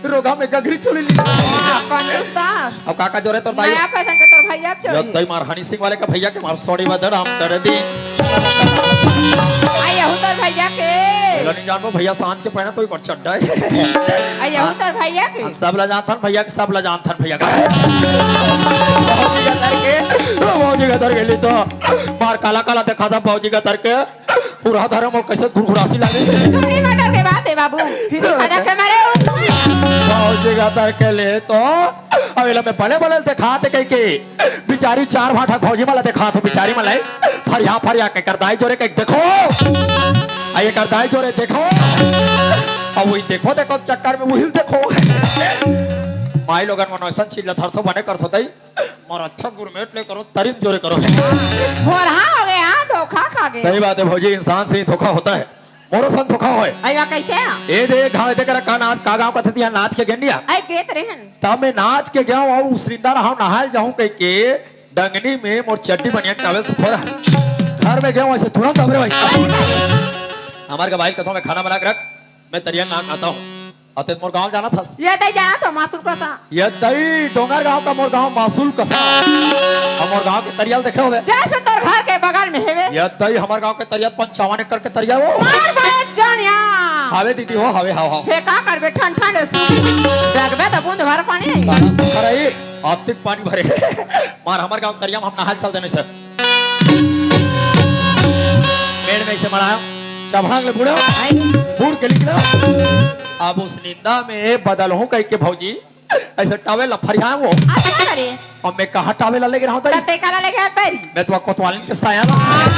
रोगहा में गघरी चोली ली। वाह, कंजूसदास। अब का का जोरे तोर दाई? नया फैशन के तोर भैया के ये जोरी। दाई मार हनी सिंह वाले का भैया के मार सोड़ी बदर हम कर दी। आई यहू तोर भैया के। बोला नहीं जानबो भैया सांझ के पहना तो ही पर चड्डा हे। आई यहू तोर भैया के। हम सब ला जानथन भैया के, सब ला जानथन भैया का। भौजी का धर के, भौजी का धर के ली तो मार काला काला देखा था भौजी का धर के। पूरा धर्म अउ कैसे घुरघुरासी लागे। तू नहीं मटर के बात हे बाबू। फिर खा जा के मारे हो। भौजी का तर के ले तो अब एला मैं बड़े बड़े दिखात कह के बिचारी चार भांटा भौजी मला दिखात हो बिचारी मला फरिया फरिया के कर दाई जोरे के देखो। आ ये कर दाई जोरे देखो। अब वही देखो देखो चक्कर में वही देखो। माई लोगन मन ऐसा चीज ला धरथो बने करथो दई। मोर अच्छा गुरमेट ले करो, तरीम जोरे करो। भोरहा हो गया, धोखा खा गया। सही बात है भौजी, इंसान से ही धोखा होता है। मोरो संग धोखा होय। अइवा कैसे? ए दे, गाँव दे करा का नाच, का गाँव कथे तिहा नाच के गेंडिया। आई गेत रहन। तब मैं नाच के गया हूँ, उस रिंदा रहा हूँ, नहाए जाऊँ कह के डंगनी में मोर चड्डी बनिया टॉवेल सुखो रहा। घर में गया हूँ, ऐसे तुरंत अबरे भाई। हमारे का भाई कथों में खाना बना के रख, मैं तरिया नाक आता हूँ। अते मोर गांव जाना था। ये दई जाना तो मासुल कसा। ये दई डोंगर गांव का मोर गांव मासुल कसा। हम मोर गांव के तरियल देखे होवे। जैसे तोर घर के बगल में हेवे। ये दई हमर गांव के तरियल पंचावन एकड़ के तरिया हो। मार बे जानिया। हावे दीदी हो, हावे, हाव, हाव। हे का करबे ठंड ठंड सु। रखबे तो बूंद भर पानी नहीं। तारा सुखर आई, आतिक पानी भरे। मार हमर गांव तरिया में हम नहाल चल देने से। पेड़ में से मड़ायो, चभांग ले बूड़ो, बूड़ के निकलो। अब उस निंदा में बदल हूँ कह के भौजी, ऐसे टॉवेल ला फरियाए वो। अब क्या करे? अब मैं कहाँ टॉवेल ला लेके रहूँ ताई? तते काला लेके आता री? मैं तो कोतवालिन के साया ला। हाँ,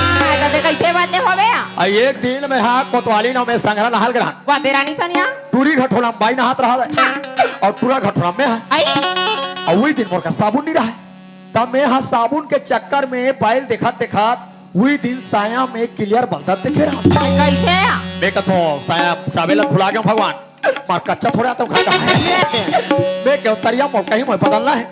तते कैसे बातें होवे या? आ एक दिन में हाँ कोतवालिन में संघरा नहाल के रहन। वाह, देरानी सनिया। टूरी घटोला में बाई नहात रहा है। हाँ। और टूरा घटोला में है। आई। और वही दिन मोर का साबुन नहीं रहा है। तब मैं हा साबुन के चक्कर में बाइल देखत देखत उही दिन साया में clear बलदत देखे रहा। कैसे? मैं कथो साया टॉवेल भुला गयो भगवान, मार कच्चा थोड़ा तो घर का है। मैं क्यों तरिया मोर कहीं मोर बदलना है।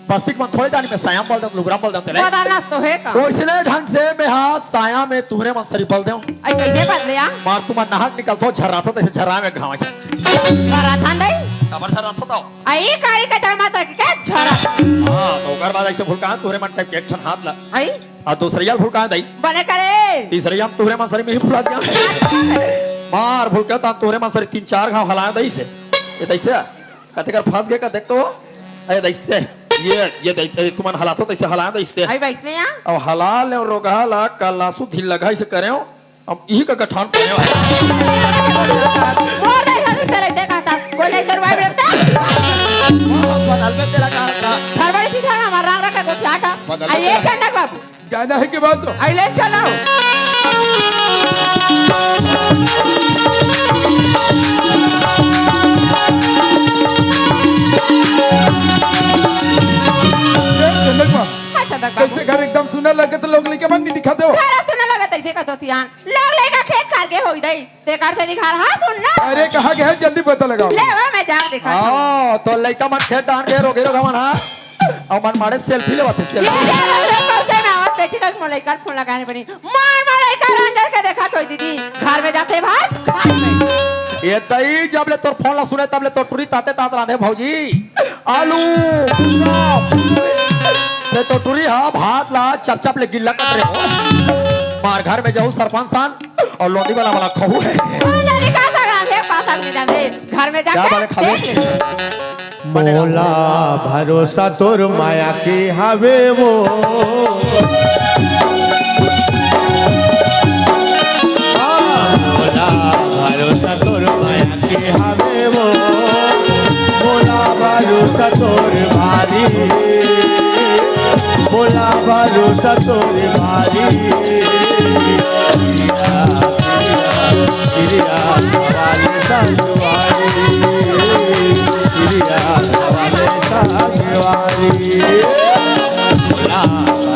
बस्ती के मन थोड़े जानी, मैं साया म बल देंव, लुगरा म बल देंव तेला। बदलना तो हे का? ओइसने ढंग से मैं हा साया में तुहरे मन सरी बल देंव। अई कइसे बदले आ? मार तुमन नहा के निकलथो, झर्राथो तइसे झर्रा में घाव अइसे। झर्राथन दई? काबर झर्राथो तव? अई कारी कचर मत रख के झर्रा। हाँ, त ओकर बाद अइसे भुलकाहूँ तुहरे मन टाइप के एक ठन हाथ ला। अई? अउ दूसरइया ल भुलकाहूँ दई। बने करे। तीसरइया म तुहरे मन सरी में ही भुला दिया। मार भुलकाहूँ त तुहरे मन सरी तीन चार घाव हलाहूँ दई से। ए दई से। कते कर फंस गे का देख तो। ए दई से। ये, ये दई, ए, तुमन हलाथो तइसे हलाहूँ दई से। अई बइठने आ? अब हला लेंव रोगहा ला, कलासु ढील लगहा अइसे करेंव। अब इही का गठान पड़े हो। मोर दई हर से रहिथे का साथ। कोई नहीं करवाए बेटा। बदल में तेरा कहा था। धरवाड़ी थी धरवा मार राम रखा गोठिया का। बदल में आ, ये तेरा चंदक बाबू। जाना है कि बस? अई ले चलो। ए, चंदक बा। हाँ, चंदक बाबू। कइसे घर एकदम सुन्ना लगे त लोग लइका मन नइ दिखा दे हो। घर सुन्ना लगे तइसे का तो सियान। लोग लइका खेत खार के होई दई। तेकर से दिखा रहा सुन ना। अरे, कहाँ गे हे? जल्दी पता लगाओ। ले, वो मैं जाके दिखाता हूँ। हाँ, तो लइका मन खेत डाहन गे रोगे रोगा मन, हाँ? अउ मन माड़े selfie लेवत हे, ये selfie। ले, ले, ले, पहुँचे ना, अउ बेटी तक मोर लइका फोन लगाने बनी। मार, मार लइका रंजन के देखा तो दीदी। घर में जाते भाई, घर में। ए दई, जब ले तोर फोन ला सुने, तब ले तोर टुरी ताते तात रांधे भौजी। आलू, पूरा, ते तोर टुरी हा भात ला चप चप ले गिल्ला कत रहे हो। मार घर में जाहू सरपंच सान, अउ लोंदी वाला वाला खहू हे। कोई नहीं का कर रहा है, पाता मिला दे। घर में जाके क्या बात है, खा ले। देख ले। मोला भरोसा तोर माया के हवे वो। हाँ, मोला भरोसा तोर माया के हवे वो। मोला भरोसा तोर भारी। मोला भरोसा तोर भारी।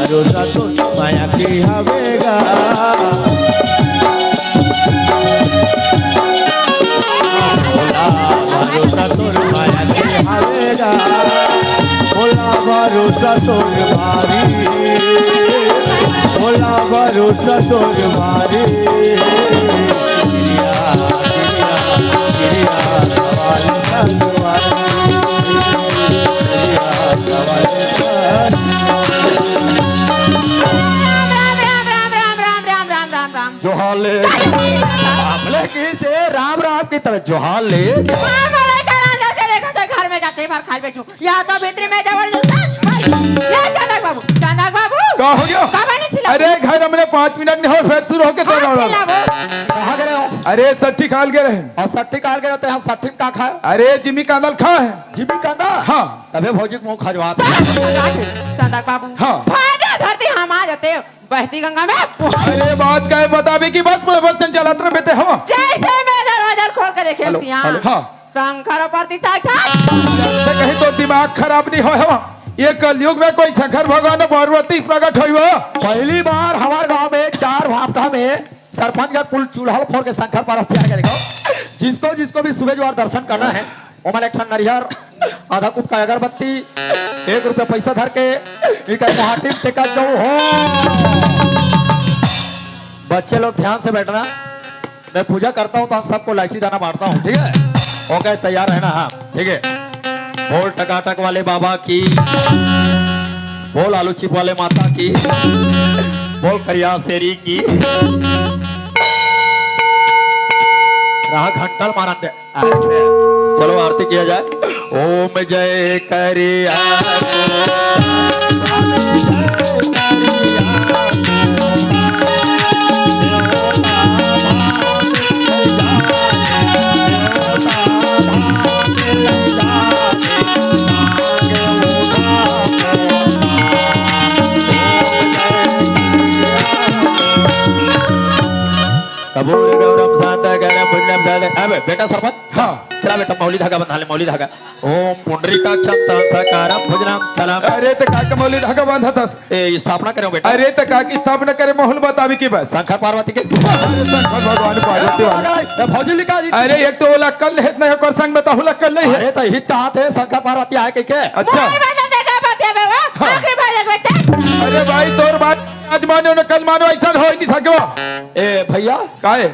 भरोसा तो माया की हवेगा। भरोसा तोर माया के हवेगा, भोला भरोसा तोर भारी, भोला भरोसा तोर भारी। गिरिया, गिरिया, गिरिया, सवाल सवाल। गिरिया, सवाल सवाल। राम, राम, राम, राम, राम, राम, राम, राम, राम, राम। जोहार ले। अबले की से राम राम की तबे जोहार ले। हाँ, बोले का राजा से देखा तो घर में जाते भर खाल बैठू। या तो भीतरी में जबर जूता। या चंदक बाबू, चंदक बाबू। का हो गया? बाबा ने चिल्ला। अरे घर हमने पाँच मिनट नहीं हो, फिर शुरू होके तो हाँ, चिल्ला वो। कहाँ गए हो? अरे सट्ठी खाल गए रहे। और सट्ठी खाल गए रहते हैं, सट्ठी में का खाए? अरे जिमी कांदा ल खाए। जिमी कांदा? हाँ। तबे भौजी के मुंह खजवात है। चंदक बाबू। हाँ। भागा धरती हम आ जाते। बहती गंगा में। अरे बात का है बतावे की बस पूरा बर्तन चलात रहे बेटे हवा। जैसे मैं दरवाजा खोल के देखे हेलो, सियान। हेलो। हाँ। शंकर परती था था। ते कहीं तो दिमाग खराब नहीं हो हवा। ये कलयुग में कोई शंकर भगवान पार्वती प्रकट हुई हो? पहली बार हमारे गांव में चार भापटा में सरपंच का कुल चूल्हा फोड़ के शंकर पार्वती आ गए। देखो, जिसको जिसको भी सुबह जुआर दर्शन करना है, ओमन एक ठन नरियर, आधा कुप का अगरबत्ती, एक रुपया पैसा धर के इकर मुहाटी में टेका जाऊ हो। बच्चे लोग ध्यान से बैठना, मैं पूजा करता हूँ तो हम सबको इलायची दाना बांटता हूँ, ठीक है? ओके, तैयार रहना, हाँ, ठीक है। बोल टकाटक वाले बाबा की, बोल आलू चिप वाले माता की, बोल करिया शेरी की। रहा घंटल मारन दे। अच्छा, चलो आरती किया जाए। ओम जय करिया। कपूर गौरम शांत गौरम भुजनम शांत। अबे बेटा सरपंच, हाँ। चला बेटा, मौली धागा बंधा ले, मौली धागा। ओम पुंडरीकाक्षम सकारम भुजनम सलाम। अरे, त का के मौली धागा बांधत हस? ए, स्थापना करें बेटा। अरे, त का की स्थापना करे, माहौल बतावे की बस। शंकर पार्वती के। अरे, शंकर भगवान पार्वती वाला। ए, भौजी लिखा जी। अरे, एक तो ओला कल है, नहीं ओकर संग में तो ओला कल नहीं है। अरे, त हित हाथ है, शंकर पार्वती आए के, के? अच्छा। नहीं, भजन देखा बात है, अरे भाई, तोर बात आज मानो न कल मानो, ऐसा हो ही नहीं सके। ए भैया, काहे?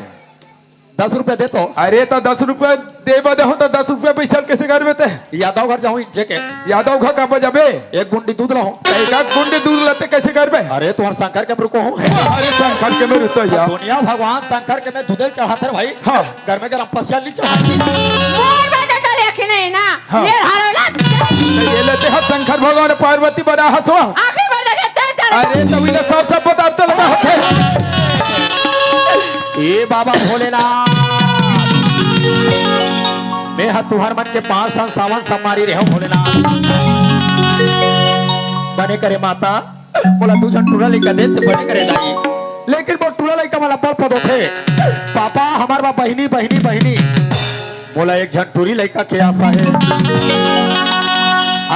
दस रुपया दे तो। अरे, तो दस रुपया दे बदे हो, तो दस रुपया पैसा कैसे करबे ते? यादव घर जाऊं इंचे के। यादव घर का बजाबे? एक गुंडी दूध लाऊं। एक गुंडी दूध लाते कैसे करबे? अरे, तुम्हार शंकर के रुको हूँ। अरे, शंकर के में रुको यार। दुनिया भगवान शंकर के में दूधे चढ़ाते रे भाई। हाँ। घर में गरम पसिया नहीं चढ़ा। मोर बाजा करे कि नहीं ना? हाँ। ये हालो ला। ये लेते हैं शंकर भगवान पार्वती बना हंसवा। आखिरी बार देखे तेल चढ़ा। अरे, तभी तो सब, सब बता तो लगा होते। ए बाबा भोलेनाथ, मैं हा तुहर मन के पांच ठन सावन सम्मारी रहे भोलेनाथ। बने करे माता, मोला दू झन टूरा लइका दे, ते बने करे दाई। लेकिन मोर टूरा लइका मोला बड़ पदोथे। पापा, हमार बा बहिनी, बहिनी, बहिनी। मोला एक झन टूरी लइका के आशा हे।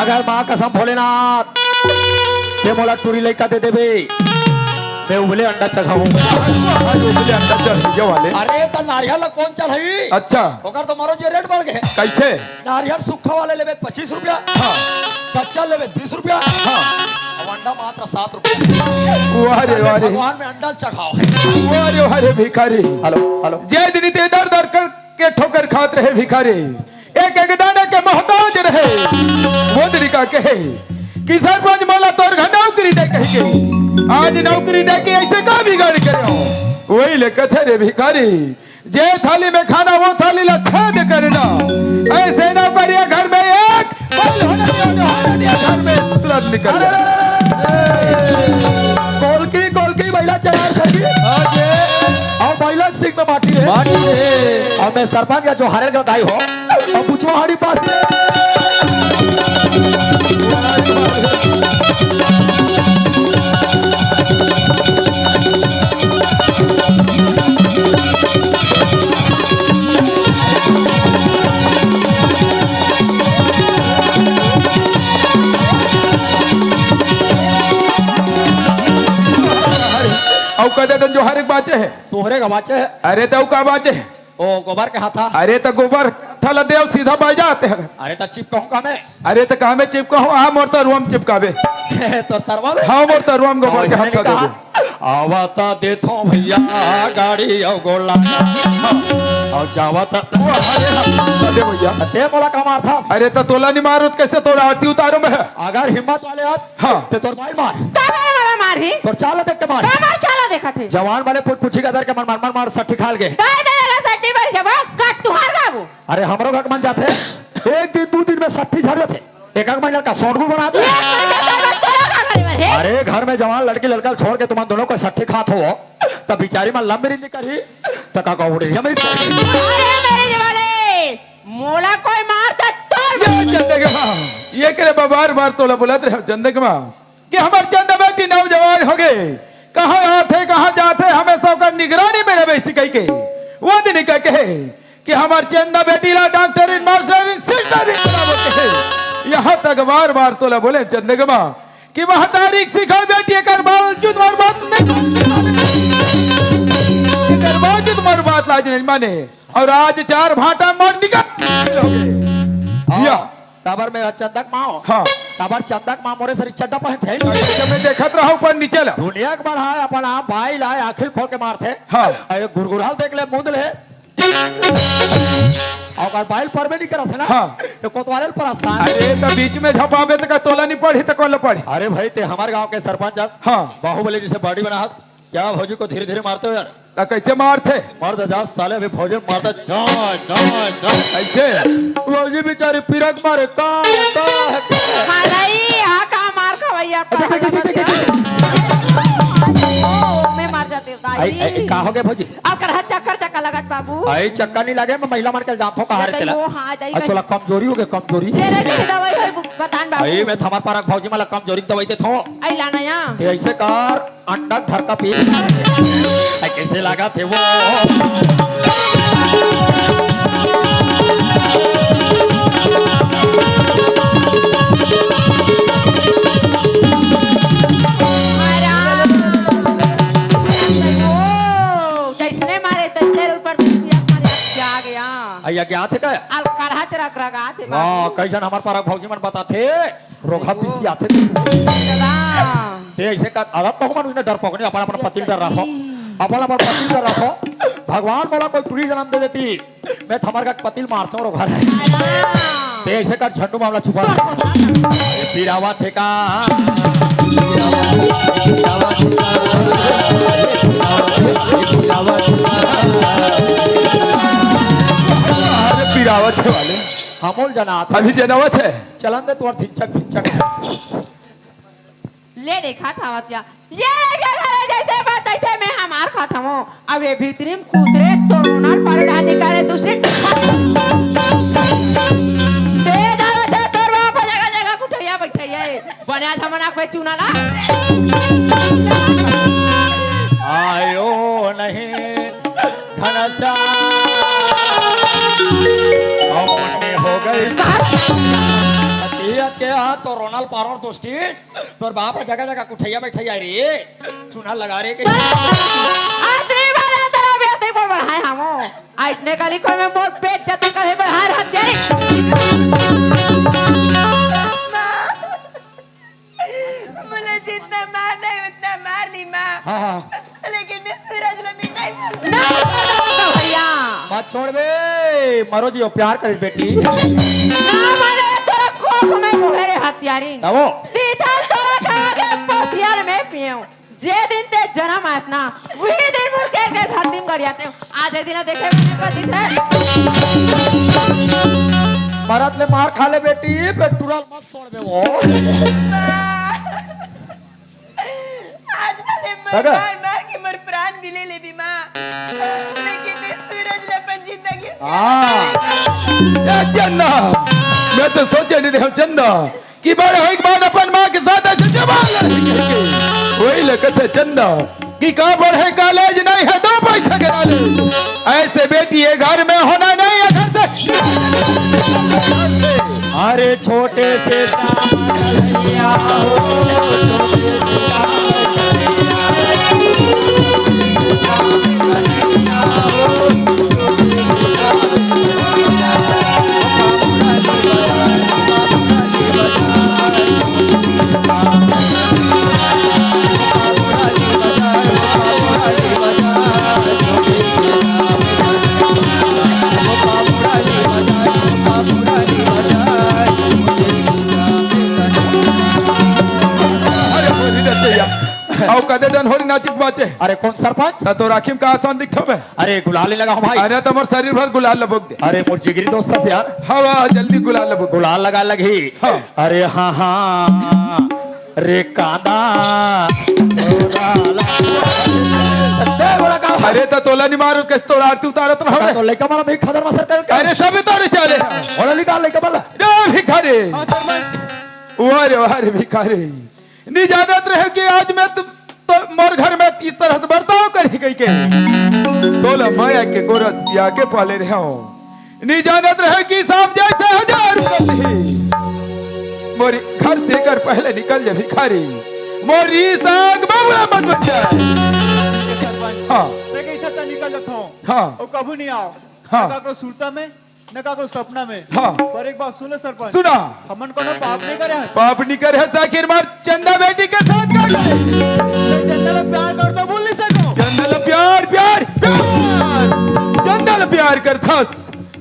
अगर माँ कसम भोलेनाथ, ते मोला टूरी लइका दे देबे, मैं उबले अंडा चघाऊं। आज उबले अंडा चढ़ गया वाले। अरे, त नारियल ला कौन चढ़ाई? अच्छा। ओकर तो मरो जे रेट बढ़ गए। कैसे? नारियल सूखा वाले लेबे पच्चीस रुपया, हाँ। कच्चा लेबे बीस रुपया, हाँ। अब अंडा मात्र सात रुपया। वाह रे, वाह रे। भगवान में अंडा चढ़ाओ। वाह रे, वाह रे भिखारी। Hello, hello. जय दिन ते दर दर कर के ठोकर खात रहे भिखारी, एक एक दाना के मोहताज रहे। वो दिन का कहे कि सरपंच मोला तोर घर नौकरी दे कह के, आज नौकरी दे के ऐसे का बिगाड़ करे हो? वही ले कथे रे भिखारी, जे थाली में खाना वो थाली ला छेद करना। ऐसे नौकरिया घर में एक बंद होने दिया, जो होने दिया घर में तुरंत निकल गया। कोलकी, कोलकी, बैला चला सकी। हाँ जी। और बैला सिंह में माटी है। माटी है। और मैं सरपंच का जो हारे गदाई हो, और पूछो हाड़ी पास। अउ कदे डन जोहार एक बाचे हे। तोहरे का बाचे हे। अरे, तउ का बाचे हे? ओ, गोबर के हाथा। अरे, त गोबर थला देव सीधा बाई जाते हैं। अरे, त चिपकाहूं का मैं? अरे, त कहा में चिपकाहूं? आ, मोर तरुआ में चिपकाबे। तो तरवा में? हाँ, मोर तरुआ में गोबर के हाथा देबो। आवत देथो भैया गाड़ी अउ गोला। अउ जावत। अरे भैया। ते मोला का मारथस? अरे, त तोला नहीं मारो, त कैसे तोर आरती उतारो मैं? अगर हिम्मत वाले हस, हाँ। ते तोर भाई मार। का मेरे वाला मार ही? तोर चाल देख के मार। का मार चाला देखत हे? जवान वाले पूछ पूछी का दर के मन मन मन मार सट्ठी खाल गे। दाई दे देगा सट्ठी पर जब गट तुहार गाबू। अरे, हमरो गट मन जाथे। एक दिन, दू दिन में सट्ठी झड़ जाथे। एक एक महीना का सोटगुल बना दे। एक महीना का सोटगुल बना दे। अरे, घर में जवान लड़की लड़का छोड़ के तुमन दोनों को सट्ठी खात हो, तब बिचारी मन लंबी रिंदी करही, त का कहूं रे, ये मेरी अरे, मेरे वाले, मोला कोई मार तक छोड़। ये चंदे के माँ, ये करे बार बार तोला बोलत रहे चंदे के माँ। कि हमर चंदा बेटी नौजवान हो गे, कहाँ आथे, कहाँ जाथे, हमेशा ओकर निगरानी में रहे सिकई के। वो दिन का कहे कि हमर चंदा बेटी ला डॉक्टरिन, मास्टरिन, सिस्टरिन बनावत हे। यहाँ तक बार बार तोला बोले चंदगमा कि वह तारीख सिखाओ बेटी, एकर बावजूद मोर बात नहीं, एकर बावजूद मोर बात लाज नहीं माने। और आज चार भाटा मार निकल हो गए। या। काबर में चंदक माँ हो? हाँ। काबर चंदक माँ मोरे सरी चड्डा पहनथे? अरे, जब मैं देखत रहा ऊपर नीचे ला। दुनिया के बढ़ा अपन आप भाई ला आखिर खोल के मारथे। हाँ। अरे गुरगुरहा देख ले, मुंद ले। अउ अगर बाइल परबे नहीं करत हे ना, हाँ। तो कोतवाले ल परस। अरे, त बीच में झपाबे त का तोला नहीं पड़ी त कोला पड़ी? अरे भाई, ते हमर गांव के सरपंच हस। हाँ। बाहुबली जैसे बॉडी बना हस। क्या भौजी को धीरे धीरे मारते हो यार? त कैसे मारथे? मार दे जा साले, अभी भौजी मार दे। जा, जा, जा। कैसे? भौजी बेचारी पिरक मारे, का, का, का? मालाई, हाँ, का मार खवैया, का देख, देख, देख, देख, देख, देख। ओ, मैं मर जाती हूँ, आई, दाई। आई, का हो गया भौजी? अब करहा चक्कर चक्कर लगत बाबू। आई चक्कर नहीं लगे, मैं महिला मन के जानथो कहाँ रे तेला। वो हाँ, जाई अच्छा, गई। ला कमजोरी हो गया, कमजोरी। तेरे से दवाई होई, बतान बाबू। आई मैं थमा पारक भौजी मला कमजोरी के दवाई देथो। आई लाना या। ते ऐसे कर, अंडा ढरका पी। आई कैसे लगा थे वो? ओ, जैसने मारे, तैसने ऊपर से पिया मारे, आ गया। अइया, क्या थे का? अल करहा तेरा ग्रगा थे हाँ, बाबू। कई झन हमर पारा भौजी मन बताथे, रोगहा पीसी आथे। दादा। ए, ऐसे का आदत तो हमन उन्हें डर पकड़े, अपन अपन पति ल डर रखो, अपन अपन पति ल डर रखो। भगवान मोला कोई टुरी जन्म दे देती, मैं थमर का पति ल मारते हो घर। ते ऐसे का झंडू मामला छुपा। पिरावा थे का? अरे पिरावत हे वाले। हमोल जनात। अभी जनावत हे। चलन दे तोर धिनचक धिनचक। ले देखा था बतिया, ये के घरे जैसे बात तैसे मैं हमार खात हूँ। अब ये भीतरी में कुतरे तो रोनल पर डाल निकाले दूसरी। दे जावे थे तोर बाप जगह जगह कुठैया बैठैया है। बने आज हमन आँख पे चूना ला। आयो नहीं घनश्याम। अमन में हो गई। अतिया के आ तो रोनल पारोर दोस्ती। तोर बाप ह जगह जगह कुठैया बैठैया रे, चूना लगा रे के। आदरी वाला तेरा बेटी बोल बढ़ाए हमो। आ इतने काली कोई में मोर पेट जतन करे बढ़ाए रहत यारी। माँ, बोले जितना मार नहीं उतना मार ली माँ। हाँ, हाँ। लेकिन मैं सूरज ला मिटाई मार ना, भैया। मत छोड़ बे, मरो जियो प्यार करे बेटी। ना मारे तोरा कोख में मुहे रे हत्यारी। ना वो। सीधा तोरा कहाँ के पोथियाल में पियो। जे दिन ते जन्म आयस ना, वही दिन मुड़ के के धरती में गड़ जाते। आज ये दिन देखे मैंने पति थे। मरत ले मार खा ले बेटी, पेट टुरल मत छोड़ दे वो। आज भले मर दादा। मार मार के मोर प्राण भी ले लेबी माँ, लेकिन मैं सूरज ला अपन जिंदगी से हाँ। ए चंदा, मैं तो सोचे नहीं रहे हूँ चंदा कि बड़े होए के बाद अपन माँ के साथ ऐसे जवान लड़ाई करके। वही लगत है चंदा कि का पढ़े कॉलेज नहीं है, दो पैसा के knowledge। ऐसे बेटी ये घर में होना नहीं है, घर से अरे छोटे से अरे होरी नचैया, अउ कदे डन होरी नाचिक बाचे। अरे कौन सरपंच? त तो राखी में का आसान दिखथो बे? अरे गुलाल नहीं लगा हूँ भाई। अरे तो मोर शरीर भर गुलाल लबोक दे। अरे मोर जिगरी दोस्त से यार। हवा जल्दी गुलाल लबोक। गुलाल लगा लगी। हाँ। अरे हाँ हाँ। रे कांदा। दे बोला का? अरे त तोला नहीं मारो, कस तोर आरती उतारत रहो। तो लइका माला भी खदर मसर कर। अरे सब तोरे चले। ओला निकाल लइका माला। रे भिखारी। हाँ, सरपंच। वाह रे, वाह रे भिखारी। नहीं जानत रहे कि आज मैं तुम, तो मोर घर में इस तरह से बर्ताव करी गई के। तोला माया के गोरस पिया के पाले रहे हो। नहीं जानत रहे कि सांप जैसे हजार रुपये। मोरी घर से कर पहले निकल जा भिखारी। मोरी साग बाबूला मत बन जाए। सरपंच, हाँ। मैं कहीं से निकल जाता हूँ। हाँ। और कभी नहीं आओ। हाँ। ना काकरो सुरता में, ना काकरो सपना में। हाँ। पर एक बात सुन ले सरपंच। सुना। हमन कोनो पाप नहीं करे हन। पाप नहीं करे हस, आखिर मार चंदा बेटी के साथ का करे? मैं चंदा ला प्यार कर तो भूल नहीं सको। चंदा ला प्यार, प्यार, प्यार। चंदा ला प्यार करथस।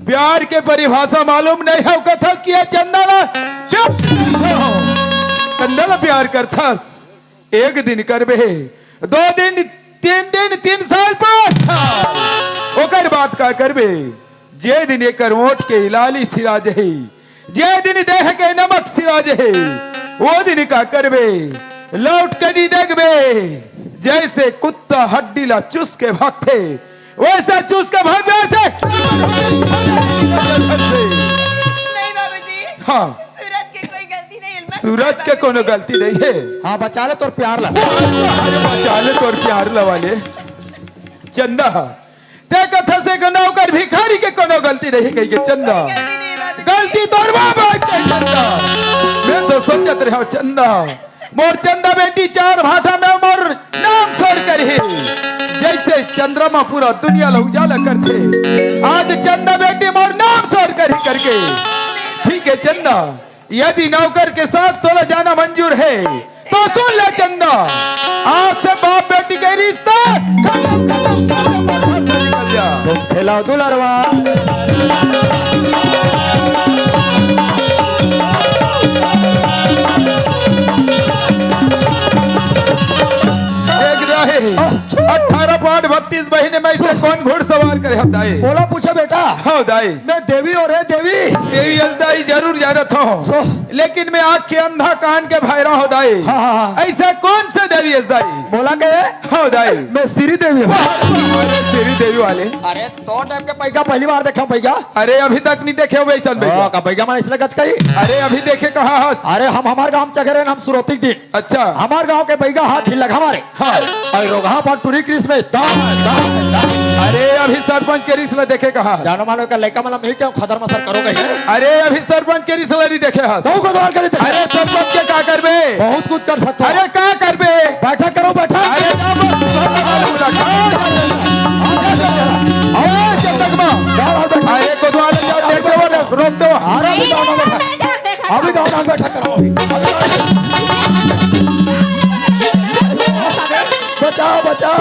प्यार के परिभाषा मालूम नहीं है, कथस कि ये चंदा ला प्यार करथो। चंदा ला प्यार करथस। एक दिन करबे, दो दिन, तीन दिन, तीन साल, पाँच साल, ओकर बाद का करबे? जे दिन एकर ओठ के इलाली सिरा जही, जे दिन देह के नमक सिरा जही, वो दिन का करबे? लौट के नहीं देखबे। जैसे कुत्ता हड्डी ला चुस के भागथे, वैसे चूस के भाग गए से। नहीं बाबूजी। हाँ। सूरज के कोई गलती नहीं है, मैं सूरज के कोनो गलती नहीं है। हाँ, बचा ले तोर प्यार ला। अरे बचा ले तोर प्यार ला वाले। चंदा, ते कथा से के नौकर भिखारी के कोनो गलती नहीं कही के चंदा। गलती नहीं बाबूजी। गलती तोर बाबा के चंदा। मैं तो सोचत रहा चंदा। मोर चंदा बेटी चार भाषा में मोर नाम शोर करही। जैसे चंद्रमा पूरा दुनिया ला उजाला करथे, आज चंदा बेटी मोर नाम शोर करही करके। ठीक है चंदा, यदि नौकर के साथ तोला जाना मंजूर है, तो सुन ले चंदा, आज से बाप बेटी के रिश्ता खतम, खतम, खतम, खतम, निकल जा। तुम खिलाओ दुलरवा। देख रहे, अठारह पाठ बत्तीस महीने में इसे कौन घुड़सवार करे, हम दाई? बोला, पूछा बेटा। हाँ दाई। मैं देवी और है देवी। देवी अस दाई जरूर जानत हो। सो लेकिन मैं आँख के अंधा कान के भैरा हो दाई। हाँ, हाँ, हाँ। ऐसा कौन से देवी अस दाई? बोला के? हाँ दाई। मैं श्री देवी हूँ। अरे श्री देवी वाले। अरे तो टाइप के पैगा पहली बार देखा पैगा। अरे अभी तक नहीं देखे हो वैसन पैगा। हाँ, का पैगा माने इसलिए गच कही। अरे अभी देखे कहाँ हस? अरे हम हमारे गांव चघरे हम सुरती दिन। अच्छा। हमारे गांव के पैगा हाथ ही लगा मारे। हाँ। और रोगहा पर टूरी क्रिस में दाम, दाम, दाम। अरे अभी सरपंच के रिस ला देखे कहाँ? जानो मानो का लइका मला मिल के खदर मसर करोगे। अरे अभी सरपंच के रिस ला नहीं देखे हस। तू को द्वार करे थे। अरे सरपंच के का करबे? बहुत कुछ कर सकते हो। अरे का करबे? बैठक करो बैठक। अरे जा बस, बस, बस, बस, बस। अरे जब तक माँ। जाओ, जाओ, बैठक। अरे कोतवाल जाओ, देखते हो ना, रोकते हो। अरे अभी जाओ ना बैठक। अभी गाँव में बैठक करो अभी। बचाओ, बचाओ।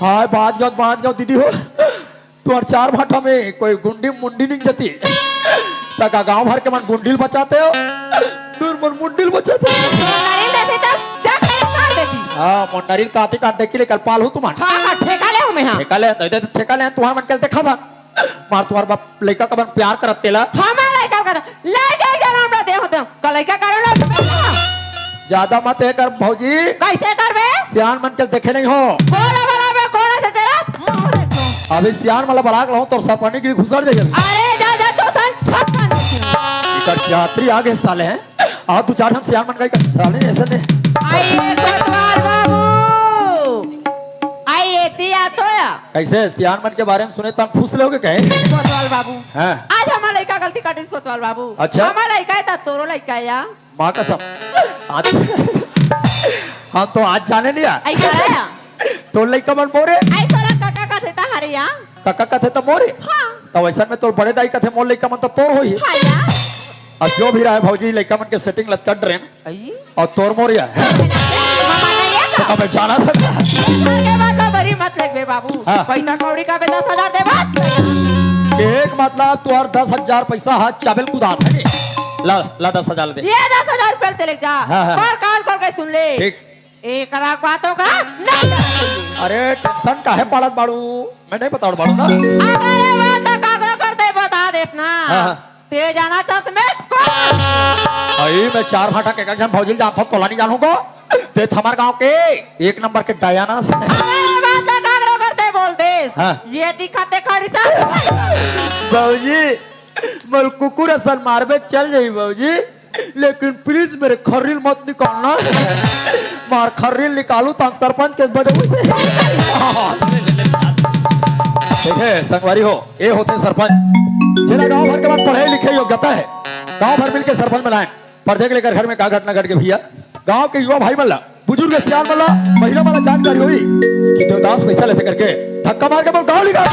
हाय, बाज गाँव, बाज गाँव दीदी हो। तुम्हार चार भाटा में कोई गुंडी मुंडी नहीं जती। तका गाँव भर के मन गुंडील बचाते हो। दूर मन मुंडील बचाते हो। मुंडील देती तो जा के मार देती। हाँ, मुंडील काती काट देखी ले कल पाल हो तुम्हार। हाँ, हाँ, ठेका ले हूँ मैं, हाँ। ठेका ले, दे दे ठेका ले, तुम्हार मन के देखा था। मार तुम्हार बाप लइका का मन प्यार करत तेला। हमार लइका का तो लइका के जन्म ना दे होते। का लइका करे ला। ज्यादा मत ये कर भौजी। कैसे करबे? सियान मन के देखे नहीं हो। बोला बोला बे कौन है तेरा? मुंह देखो। अभी सियान मला बलाक लाऊं तोर सरपंच की घुसर जाएगी। अरे जा जा तो सन छप्पन। इकर जात्री आगे साले हैं। आ, दू चार झन सियान मन का ही कर, साले ऐसे नहीं। आइए कोतवाल बाबू, आइए तिया तोया। कैसे सियान मन के बारे में सुने तन फूस लोगे कहे? कोतवाल बाबू, हाँ। आज हमार लइका गलती काटिस कोतवाल बाबू। अच्छा। हमार लइका है ता तोरो लइका है या? माँ कसम। आज हम तो आज जाने नहीं आ। ऐसा है या? तोर लइका मन मोरे। आई तोरा काका का थे ता हरे या? काका कथे त मोरे। हाँ। त वैसन में तोर बड़े दाई कथे मोर लइका मन त तोर होही। हाँ यार। अब जो भी रहे भौजी, लइका मन के सेटिंग लत कर ड्रेन। आई? और तोर मोर या। मामा नहीं है तो तो? अबे जाना था। के बाद तो बड़ी मत लगबे बाबू। हाँ। पैसा कौड़ी का बे दस हजार दे बात। एक मतलब तोर दस हजार पैसा हाथ चाबेल कुदात है। ला, ला दस हजार दे। ये दस हजार रुपये ते ले जा। हाँ, हाँ। पर कान खोल के सुन ले। ठीक। एक लाख बातों का नहीं। अरे टेंशन काहे पड़त बाड़ू? मैं नहीं बताऊँ बाड़ू ना। अगर ये बात कागज करते बता देत ना। हाँ, हाँ। ते जाना चाहत मैं कौन? अई मैं चार भाटा के एक झन भौजी जानत हूँ, तोला नहीं जानूंगा। ते हमार गांव के एक नंबर के डायना से। अगर ये बात कागज करते बोल दे। हाँ। ये दिखाते खड़ी था। भौजी, मोर कुकुर असन मारबे चल जाई भौजी, लेकिन प्लीज मेरे खर्रील मत निकालना। मार खर्रील निकालू त सरपंच के बदबू से। देखे संगवारी हो, ये होते सरपंच, जेला गांव भर के बाद पढ़े लिखे योग्यता है, गांव भर मिलके सरपंच बनाए। पर्दे के लेकर घर में का घटना घट के भैया, गांव के युवा भाई मन ला, बुजुर्ग सियान मन ला, महिला मन ला जानकारी होई कि देवदास पैसा लेथे करके धक्का मार के बोल गांव निकाल।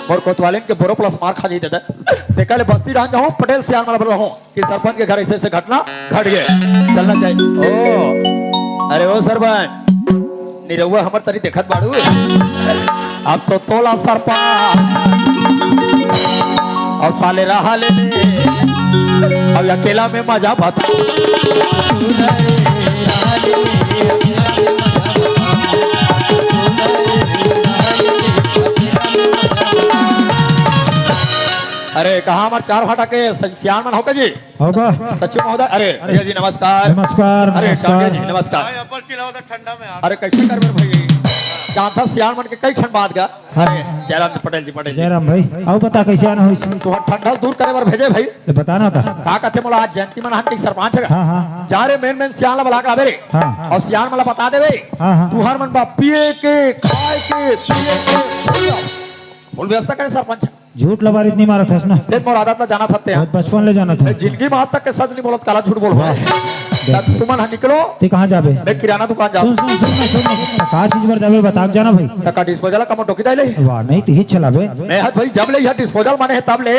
मोर कोतवालिन के बोरो प्लस मार खा जाई दादा। तेका ले बस्ती डाहन जाहूं, पटेल सियान मन ला बोलहूं कि सरपंच के घर ऐसे ऐसे घटना घट गए, चलना चाहिए। ओ, अरे ओ सरपंच, निरहुआ हमर तरी देखत बाड़ू। अब तो तोला सरपा। अब साले रहा ले। अब अकेला में मजा बता। अरे, कहाँ हमार चार भाटा के स-, सियान मन हो का जी? हो का? सचिव महोदय, अरे, अरे, भैया जी, नमस्कार। नमस्कार, अरे, नमस्कार। डांगे जी, नमस्कार। भाई, अब्बल चिल्लाओ तो ठंडा में आ। अरे, कैसे कर बर भाई? जानता सियान मन के कई ठन बात का। अरे, जयराम जी, पटेल जी, पटेल जी। जयराम भाई, आओ बता कैसे आना होइस? तुहर ठंडा दूर करे बर भेजे भाई। ये बता ना का? का कथे मोला आज जयंती मनाहन के सरपंच है। हाँ, हाँ। जा रे, मेन मेन सियान ला बला के लाबे रे। हाँ। और सियान मन ला बता देबे। हाँ, हाँ। तुहर मन बा पिए के, खाए के, पिए के, फुल व्यवस्था करे सरपंच। झूठ लबारित नहीं मारत हस ना। तेज मोर आदत ला जानत हस ते। बहुत बचपन ले जानत हस। मैं जिंदगी में आज तक के सच नहीं बोलत, काला झूठ बोल। वाह। तब तुमन ह निकलो। ते कहाँ जाबे? मैं किराना दुकान जाबो। सुन, सुन, सुन, सुन, सुन। का चीज बर जाबे, बता के जाना भाई। त का डिस्पोजल का मोटो की दाई ले? वाह, नहीं, ते ही चलाबे। मैं हत भाई, जब ले यह डिस्पोजल माने हे, तब ले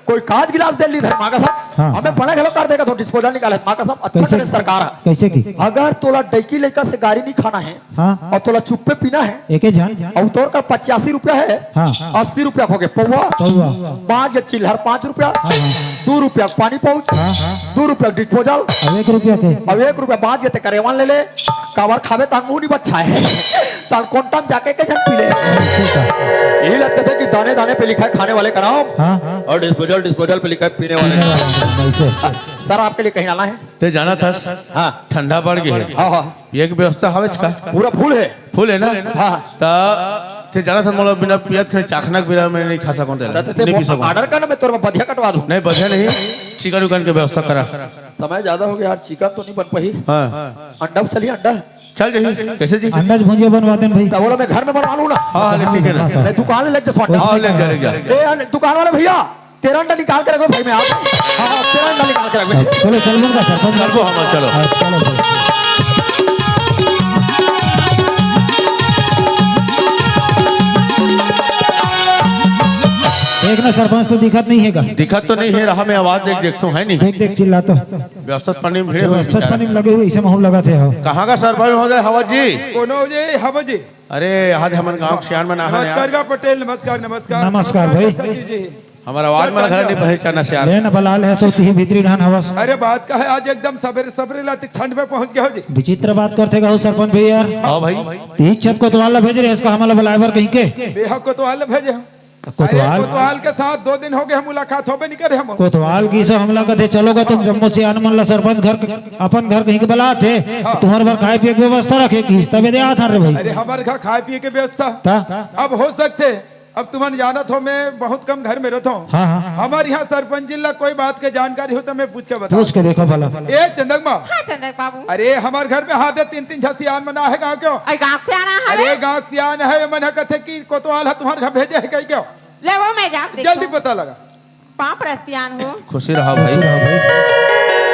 कोई कांच गिलास दे ली धर, माँ कसम। हाँ, हमें हाँ। बड़ा घलो कर देगा तो डिस्पोजल निकाले, माँ कसम, अच्छा कैसे? करे सरकार है। कैसे की? अगर तोला डैकी लइका से गारी नहीं खाना है, हाँ। और तोला चुप्पे पीना है, एके झन। और तोर का पचासी रुपया है, हाँ। अस्सी रुपया हो गए पौवा, पौवा। पाँच के चिल्हर पाँच रुपया, हाँ, हाँ। दो रुपया पानी पाउच, हाँ, हाँ। दो रुपया डिस्पोजल, अब एक रुपया के। अब एक रुपया बाँच के ते करेवन ले ले, काबर खाबे तान मुंह नहीं बच्छा है, तान कोंटा में जाके के झन पी ले। ऐसे का? यही लगता था कि दाने दाने पे लिखा है खाने वाले का नाम, हाँ। और डिस्पोजल, डिस्पोजल पे लिखा है पीने वाले पीने का नाम। वाला, ऐसे। सर, आपके लिए कहीं आना है? ते जाना था, हाँ। ठंडा बढ़ गया है। हाँ, हाँ। ये की व्यवस्था हवेच का? पूरा फुल है। फुल है ना? हाँ। ता ते जाना था, मोला बिना पियत खाए चाखना के बिना मैं नहीं खा सकूं तेला। ता ते नहीं पी सकूं। ऑर्डर कर ना, मैं तोर बढ़िया कटवा दूं। नहीं, बढ़िया नहीं। चिकन उकन के व्यवस्था करा। समय ज्यादा हो गया यार, चिकन तो नहीं बन पाही। हाँ। अंडा चलिए, अंडा। चल जाइए, कैसे जी? अंडा भुंजिया बनवा देन भाई। तो बोलो, मैं घर में बनवा लूं ना। हाँ, हाँ, ठीक है ना। मैं दुकान ले लेके जाता हूँ अंडा। हाँ, ले जा, ले जा। ए, अन-, दुकान वाले भैया, तेरा अंडा निकाल के रखो भाई, मैं आ गया। हाँ, हाँ, तेरा अंडा निकाल के रखो। चलो, चल बन का सरपंच। चलो, हाँ, चलो। हाँ, चलो भाई। देख ना सरपंच तो दिखत नहीं है का? दिखत तो नहीं है, रहा मैं आवाज देख, देख तो है नहीं। देख, देख, चिल्ला तो। व्यवस्था पानी में भिड़े हुए व्यवस्था बेचारा। पानी में लगे हुए, इसे माहौल लगा थे, हाँ। कहाँ का सरपंच महोदय हवत जी? कोनो जी, हवत जी। अरे, यहाँ हमन गाँव के सियान मन आहन यार। नमस्कार गा पटेल, नमस्कार, नमस्कार। नमस्कार भाई। सचिव जी। हमारा आवाज मन घर नहीं पहचाना सियान। ले न बलाल है, सो तिही भीतरी ढान हवस। अरे, बात का है, आज एकदम सबेरे, सबेरे लाती ठंड में पहुंच गया हो जी। विचित्र बात करते गहो सरपंच भैया यार। हाँ भाई। तीस छत कोतवाल ला भेज रहे, इसका हमला बुलाए बर कहीं के। बेहा कोतवाल ला भेजे हम। कोतवाल? अरे, कोतवाल के साथ दो दिन हो गए, हम मुलाकात होबे नहीं करे हम। कोतवाल की से हमला कथे, "चलोगा तुम जम्मो सियान मन ला सरपंच घर के, अपन घर कहीं के बलात हे, हाँ। तुम्हारे बर खाए पिए के व्यवस्था रखे की, तबे दे आत हन रे भाई।" अरे, हमारे घर खाए पिए के व्यवस्था ता? अब हो सकते, अब तुमन जानत हो, मैं बहुत कम घर में रहता हूँ। हाँ, हाँ। हमारे यहाँ सरपंच जी ला कोई बात के जानकारी हो तो मैं पूछ के बताऊँ। पूछ के देखो भला। ए चंदकमा। हाँ, चंदक बाबू। अरे, हमारे घर में हाथे तीन तीन झन सियान मन आहे गाँव के। अरे, गाँव से आना है? अरे, गाँव से आना है, ये मन है कथे कि कोतवाल है तुम्हारे घर भेजे है कहीं के। ले वो मैं जाके जल्दी देखो। पता लगा। पाँव परस सियान हो। खुशी रहा भाई। खुशी रहा भाई।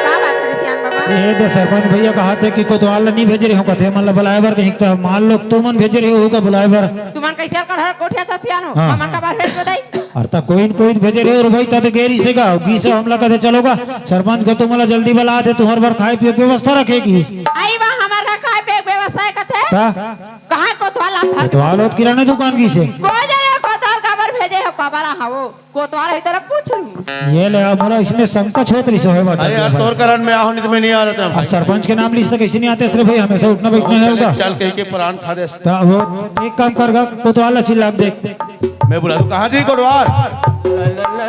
का बात है सियान बाबा? ये दे सरपंच भैया कहा थे कि कोतवाल ला नहीं भेजे रहे हो कथे, मन ला बुलाए बर कहीं, तो मान लो तुमन भेजे रहे हो का बुलाए बर। तुमन कैसे कर हर कोठिया था सियान हो? हाँ। हमन का बार भेज बताई? अरे ता कोई न कोई भेजे रहे हो भाई, ता तो गेरी से गाओ, गी से हमला कथे चलोगा, सरपंच को तुमला जल्दी बुलात हे, तुम्हारे बर खाए पिए के व्यवस्था रखे गी। आई बा, हमार का खाए पिए के व्यवस्था है कथे? ता? कहाँ कोतवाल आता? कोतवाल होत किराना दुकान गी से। कोई जरे कोतवाल काबर भेजे हो, काबर आहा वो? कोतवाल है तेरा पूछ लूं। ये ले, अब बोला, इसमें शंका छोत रही से होए बात अरे यार, है। तोर कारण मैं आहूं, नहीं तो मैं नहीं आ रहता अब भाई। सरपंच के नाम लिस्ट कैसे नहीं आते, सिर्फ भाई हमेशा उठना बैठना है चल, होगा। चल, कहीं के प्राण खा दे। तो वो एक काम कर गा, कोतवाल ला चिल्ला के देख। मैं बुला दूं, कहाँ जी कोटवार?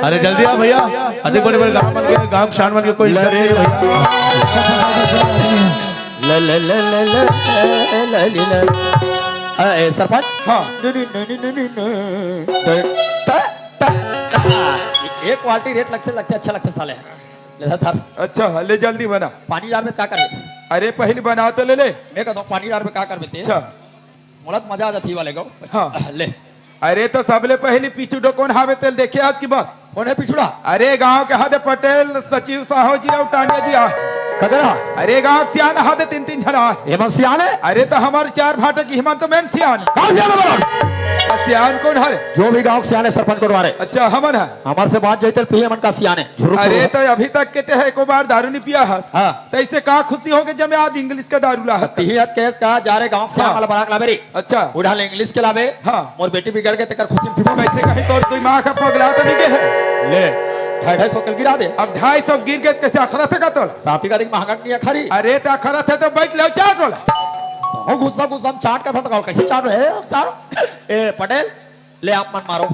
अरे जल्दी आ भैया, अधिक बड़े बड़े गांव बन गए, गांव के शान बन के कोई इज्जत नहीं है भैया। ल, ल, ल, ल, ल, ल, ल, ल। अ, ए, सरपंच? हाँ। नहीं, नहीं, नहीं, नहीं, नहीं, नहीं। त, त, त, त। एक क्वालिटी रेट लगते, लगते अच्छा लगते साले। ले धर, धर। अच्छा, ले जल्दी बना। पानी डाल में क्या करबे? अरे, पहले बना तो ले ले। मैं कहता हूँ, पानी डाल में क्या करबे ते? अच्छा। मोला तो मजा आ जाती वाले को। हाँ। ले। अरे, तो सबले पहली पीछू डो कौन हावे तेल देखे आज की बस? कौन है पिछुड़ा? अरे, गांव के हद पटेल, सचिव साहू जी और टांडिया जी आ। कदरा? अरे, गांव के सियान हद तीन तीन झन आ। एमन सियान है? अरे, तो हमारे चार भाटा की हिमंत मेन सियान। कहाँ सियान है बोला? आ, सियान कौन हरे? जो भी गांव के सियान है, सरपंच कोटवार है। अच्छा, हमन है। हमारे से बात जैतल पिए मन का सियान है। झुर्र अरे, झुर्र। तो अभी तक के ते है, एको बार दारू नहीं पिया हस। हाँ। तो इससे का खुशी हो गई जब मैं आज इंग्लिश का दारू ला हस? तिही हद केस का जा रे गांव के सियान हाँ। वाला बराक लाबे रे। अच्छा। उड़ा ले इंग्लिश के लाबे। हाँ। मोर बेटी बिगड़ के तेकर खुशी में पीबो। कैसे कहीं तोर दिमाग अब पगला तो नहीं गए है? ले, ढाई ढाई सौ कल गिरा दे। अब ढाई सौ गिर गए, कैसे अखरत है का तोला? राती का देख महंगा नहीं अखरी। अरे, तो अखरत है तो बैठ ले, चाट वाला। हो गुस्सा, गुस्सा में चाट का था तो कैसे चाट रहे? चाट। ए, पटेल, ले आप मन मारो।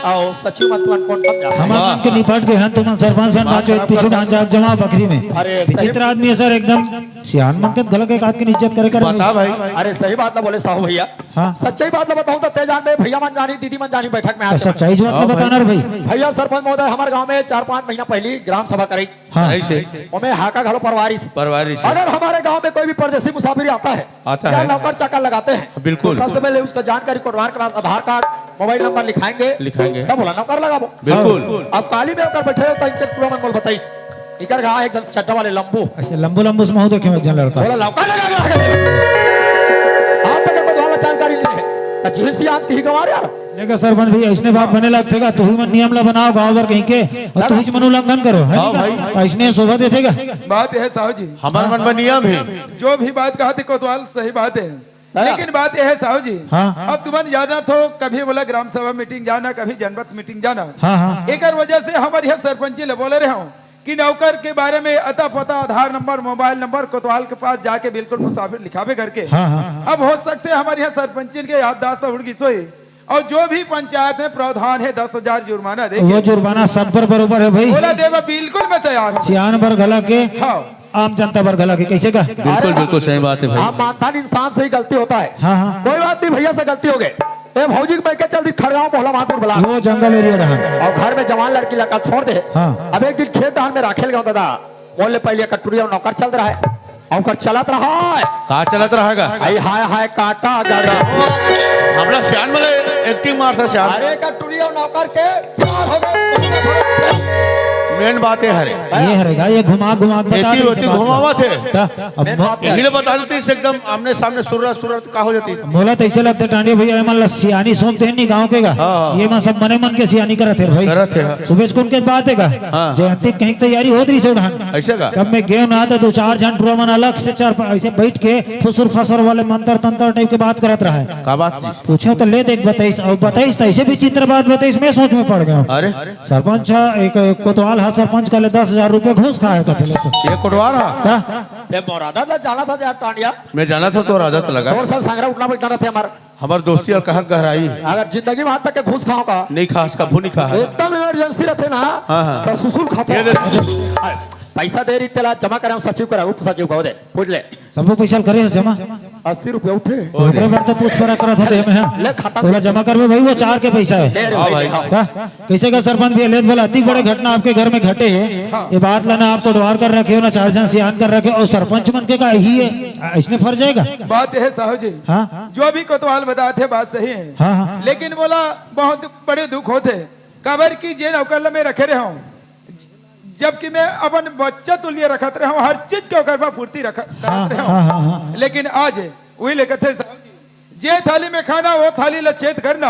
आओ, सचिव मन तुमन कौन कब जा? हमन वाह। मन के निपट गए हन, तुमन सरपंच सन बात बाचो, खराब पीछू करता। डांग जाग जमा बखरी में। अरे, सही। विचित्र आदमी है सर, एकदम सियान मन के गलत एक आदमी की इज्जत करे कर। बता भाई। अरे, सही बात ला बोले साहू भैया। हाँ। सच्चाई बात ला बताऊं तो ते जान में भैया मन जानी, दीदी मन जानी बैठक में तो आते। सच्चाई बात ला हाँ बताना रे भाई। भाई। भैया सरपंच महोदय हमारे गांव में चार पांच महीना पहली ग्राम सभा कराई। हाँ। ऐसे। ओमे हाका घलो परवारिस। परवारिस। अगर हमारे गांव में कोई भी परदेसी मुसाफिर आता है, आता या है। नौकर चाकर लगाते हैं, बिल्कुल। तो सबसे पहले उसका जानकारी कोटवार के पास आधार कार्ड, मोबाइल नंबर लिखाएंगे, लिखाएंगे। तब बोला नौकर लगाबो। बिल्कुल। अब काली में होकर बैठे हो तो इंचन पूरा मन बोल बताइस। इकर गा एक झन चड्डा वाले लंबू। अच्छा, लंबू, लंबू से महू देखे में एक झन लड़का। बोला, लौका लगा, लगा, लगा। आप तक कोतवाल ला जानकारी नहीं है। त जिही सियान तिही गंवार यार। देखा सरपंच भैया, अइसने बात बने लगथे गा, तुही मन नियम ला बनाव गाँव भर कहिके, अउ तुहीच मन उल्लंघन करो, है हाँ ना? भाई। अइसने शोभा देथे गा। बात यह है साहू जी, हमर मन में नियम है। जो भी बात कहा थे कोतवाल, सही बात है। हाँ। लेकिन बात यह है साहू जी, हाँ। अब तुमन जाना तो कभी बोला ग्राम सभा मीटिंग जाना, कभी जनपद मीटिंग जाना। हाँ, हाँ। एकर वजह से हमर यह सरपंची ले बोले रहे हूँ कि नौकर के बारे में अता पता, आधार नंबर, मोबाइल नंबर कोतवाल के पास जाके बिल्कुल मुसाफिर लिखावे करके। हाँ, हाँ। अब हो सकथे हमर यह सरपंचिन के याददाश्त उड़ गिस होही, अउ जो भी पंचायत में प्रावधान है दस हजार जुर्माना देके। वो जुर्माना सब बर बरोबर है भाई। बोला देवा, बिल्कुल मैं तैयार हूँ। सियान बर घला के, हाँ। आम जनता बर घला के, कइसे का? बिल्कुल, अरे, बिल्कुल सही बात है भाई। आम मानदान इंसान से ही गलती होता है। हाँ, हाँ। कोई बात नहीं, भैया से गलती हो गई। ए भौजी के बइठ के चल दी खड़गांव मोहला मानपुर ब्लॉक। वो जंगल एरिया डहन। अउ घर में जवान लड़की लड़का छोड़ दे। हाँ। अब एक दिन खेत डहन में राखेल गयो दादा, मोर ले पहले कटुरिया नौकर चल रहा है। अउ ओकर चलत रहा है। का चलत रहा है गा? आई हाय हाय काटा गड़ा। हमला सियान मन ला एक टीम मारता सियान। अरे कटुरिया नौकर के प्यार हो गए। मेन बात ये हरे। ये हरे गा, ये घुमा घुमा के बता एती दे ओती इसे बात। घुमावत हे। त अब मेन मो- बात ये यही ले बता देती से एकदम आमने सामने सुर्रा सुर्रा तो का हो जाती। मोला तो ऐसे लगता टांडिया भैया, ये मन ला सियानी सौंप देन नी गाँव के गा। हाँ। ये मन सब मने मन के सियानी करत हे भाई। करत हे, हाँ। सुबेश कुंड के बात है गा। हाँ। जयंती के कहीं तैयारी होत रही से उड़ान। ऐसे का? तब मैं गेव ना, तो दो चार झन टुरा मन अलग से चार पा-, ऐसे बैठ के फुसुर फसर वाले मंतर तंतर टाइप के बात करत रहा है। का बात जी? पूछो तो ले देख बताइस, और बताइस तो ऐसे विचित्र बात बताइस, मैं सोच में पड़ गया हूँ। अरे? सरपंच हा, एक, एक कोतवाल हा, सरपंच का ले दस हजार रुपये घूस खाया था पहले तो। ये कोटवार हा? ता? ते मोर आदत ला जाना था यार टांडिया। मैं जाना था तोर आदत लगा। तोर साथ संगरा उठना बैठना रहते हमारा। हमर दोस्ती अउ कहाँ गहराई हे? अगर जिंदगी में आज तक के घूस खाओ का? नहीं खा, कभू नहीं खा। एकदम इमरजेंसी रहते ना, हाँ, हाँ। तो सुसुल खाते ये हैं। दे। पैसा दे रही तेला जमा करे, सचिव करा, उप सचिव को दे, पूछ ले। सबो पैसा करे हे जमा? अस्सी रुपया उठे। ओकरे बर तो पूछ परख करत होते हमें, हाँ। ले खाता ओला में। जमा करबे भाई, वो चार के पैसा है। ले रे हाँ भाई। भाई, हाँ। हाँ? कइसे का सरपंच भैया, लेत बोला, अतिक बड़े घटना आपके घर में घटे हे, हाँ। ये बात ला ना आप कोटवार कर रखे हो, ना चार झन सियान कर रखे हो, अउ सरपंच मन के का यही है, इसने फर जाएगा। बात है साहू जी, हाँ। जो भी कोतवाल बताथे बात सही है, हाँ, हाँ। लेकिन बोला बहुत बड़े दुख होथे, काबर कि जेन ओकर ला मैं रखे रहे हूँ, जबकि मैं अपन बच्चा तुल्य रखत रहे हूँ, हर चीज के ओकर बर फुर्ती रख-, करत हाँ, रहे हूँ। हाँ, हाँ, हाँ। लेकिन आज वही लेकर थे साहू जी, जे थाली में खाना, वो थाली ला छेद करना,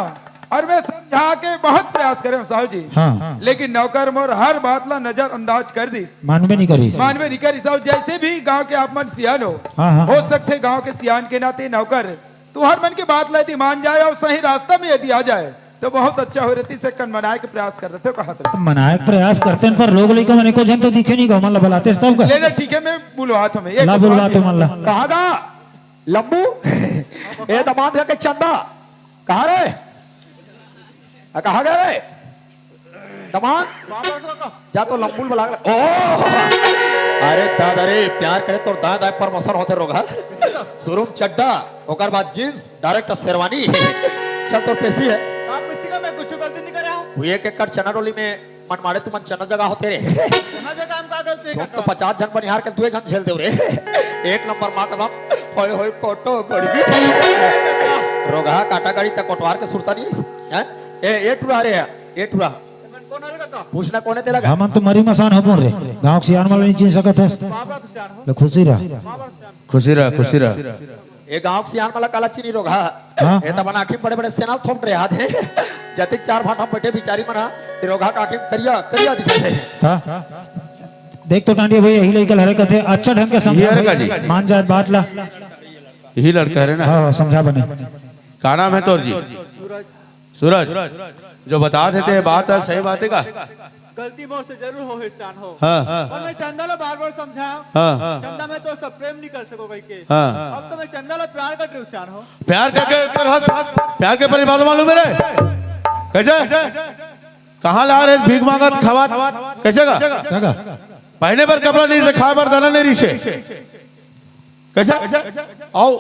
अउ मैं समझा के बहुत प्रयास करे हूँ साहू जी। हाँ। लेकिन नौकर मोर हर बात ला नजरअंदाज कर दिस। मानबे नहीं करिस। मानबे नहीं करिस। अउ जैसे भी गांव के आप मन सियान हो, हाँ, हाँ। हो सकथे गांव के सियान के नाते नौकर तुहर मन के बात ला यदि मान जाए अउ सही रास्ता में यदि आ जाए, तो बहुत अच्छा हो रहती से कन मनाए के प्रयास कर रहे थे, कहत रहे। तो मनाए के प्रयास करते हैं, पर लोग लइका मन एको झन तो दिखे नहीं गा, मन ला बुलाते तब का। ले ले, ठीक है, मैं बुलवात हूँ मैं। एक ला बुलवा बुलवा तो मन ला। कहाँ गा? लंबू, ए दमांद का के चंदा, कहाँ रे? आ, कहाँ गए रे? दमांद? जा तो लंबू ल बला के ला। ओ! अरे दादा रे, प्यार करे तोर दादा दाई परमोशन होते रोगहा। शुरू में चड्डा, ओकर बाद जींस, डायरेक्ट शेरवानी। चल तोर पेशी है। आप किसी का मैं कुछ गलती नहीं करे हूँ। वो एक एकड़ चना डोली में मन मारे तुमन चना जगह होते रे। चना जगह हम का गलती है तुम तो काका? पचास झन बनिहार के दुए झन झेल देव रे। एक नंबर माँ कसम, होय होय कोटो गड़बी। रोगहा काटा गड़ी तक कोटवार के सुरता नहीं है। हैं? ए, ए टुरा रे, ए टुरा। कौन है रे काका? पूछना कौन है तेरा? हमन तो मरी मसान हो बोल रे। गांव के सियान वाला नहीं चिन सकत है। बाबा तो सियान हो। ले खुशी रह। बाबा तो सियान। खुशी रह, खुशी रह। ए गांव के सियान वाला काला चीनी रोगहा। हाँ। ए तमन आँखी में बड़े-बड़े सेनाल थोप रहे हाथ है। जतिक चार भाटा में बैठे बिचारी मन हा, ए रोगहा का आँखी में करिया, करिया दिखत है। हाँ। देख तो टांडिया भैया, यही लइका हरे कथे, अच्छा ढंग के समझा ये हरे भाई, का जी? मान जात बात ला। यही लड़का हरे ना? हाँ, हाँ, समझा बने। का नाम है तोर जी? सूरज, जो बता देते हैं बात है, सही बात है का? गलती मोर से जरूर हो हे सियान हो। हाँ। पर मैं चंदा ला बार-बार समझाया। हाँ। चंदा मैं तोर से प्रेम नहीं कर सको कहिके। हाँ। अब तो मैं चंदा ला प्यार कर रहे हूँ सियान हो। प्यार करके कर हंस, प्यार के परिभाषा मालूम है रे? कैसे? कहाँ ला रहे भीख मांगत खवात? कैसे का? का का? पहने बर कपड़ा नहीं से, खाए बर दाना नहीं रही से। कैसा? आओ,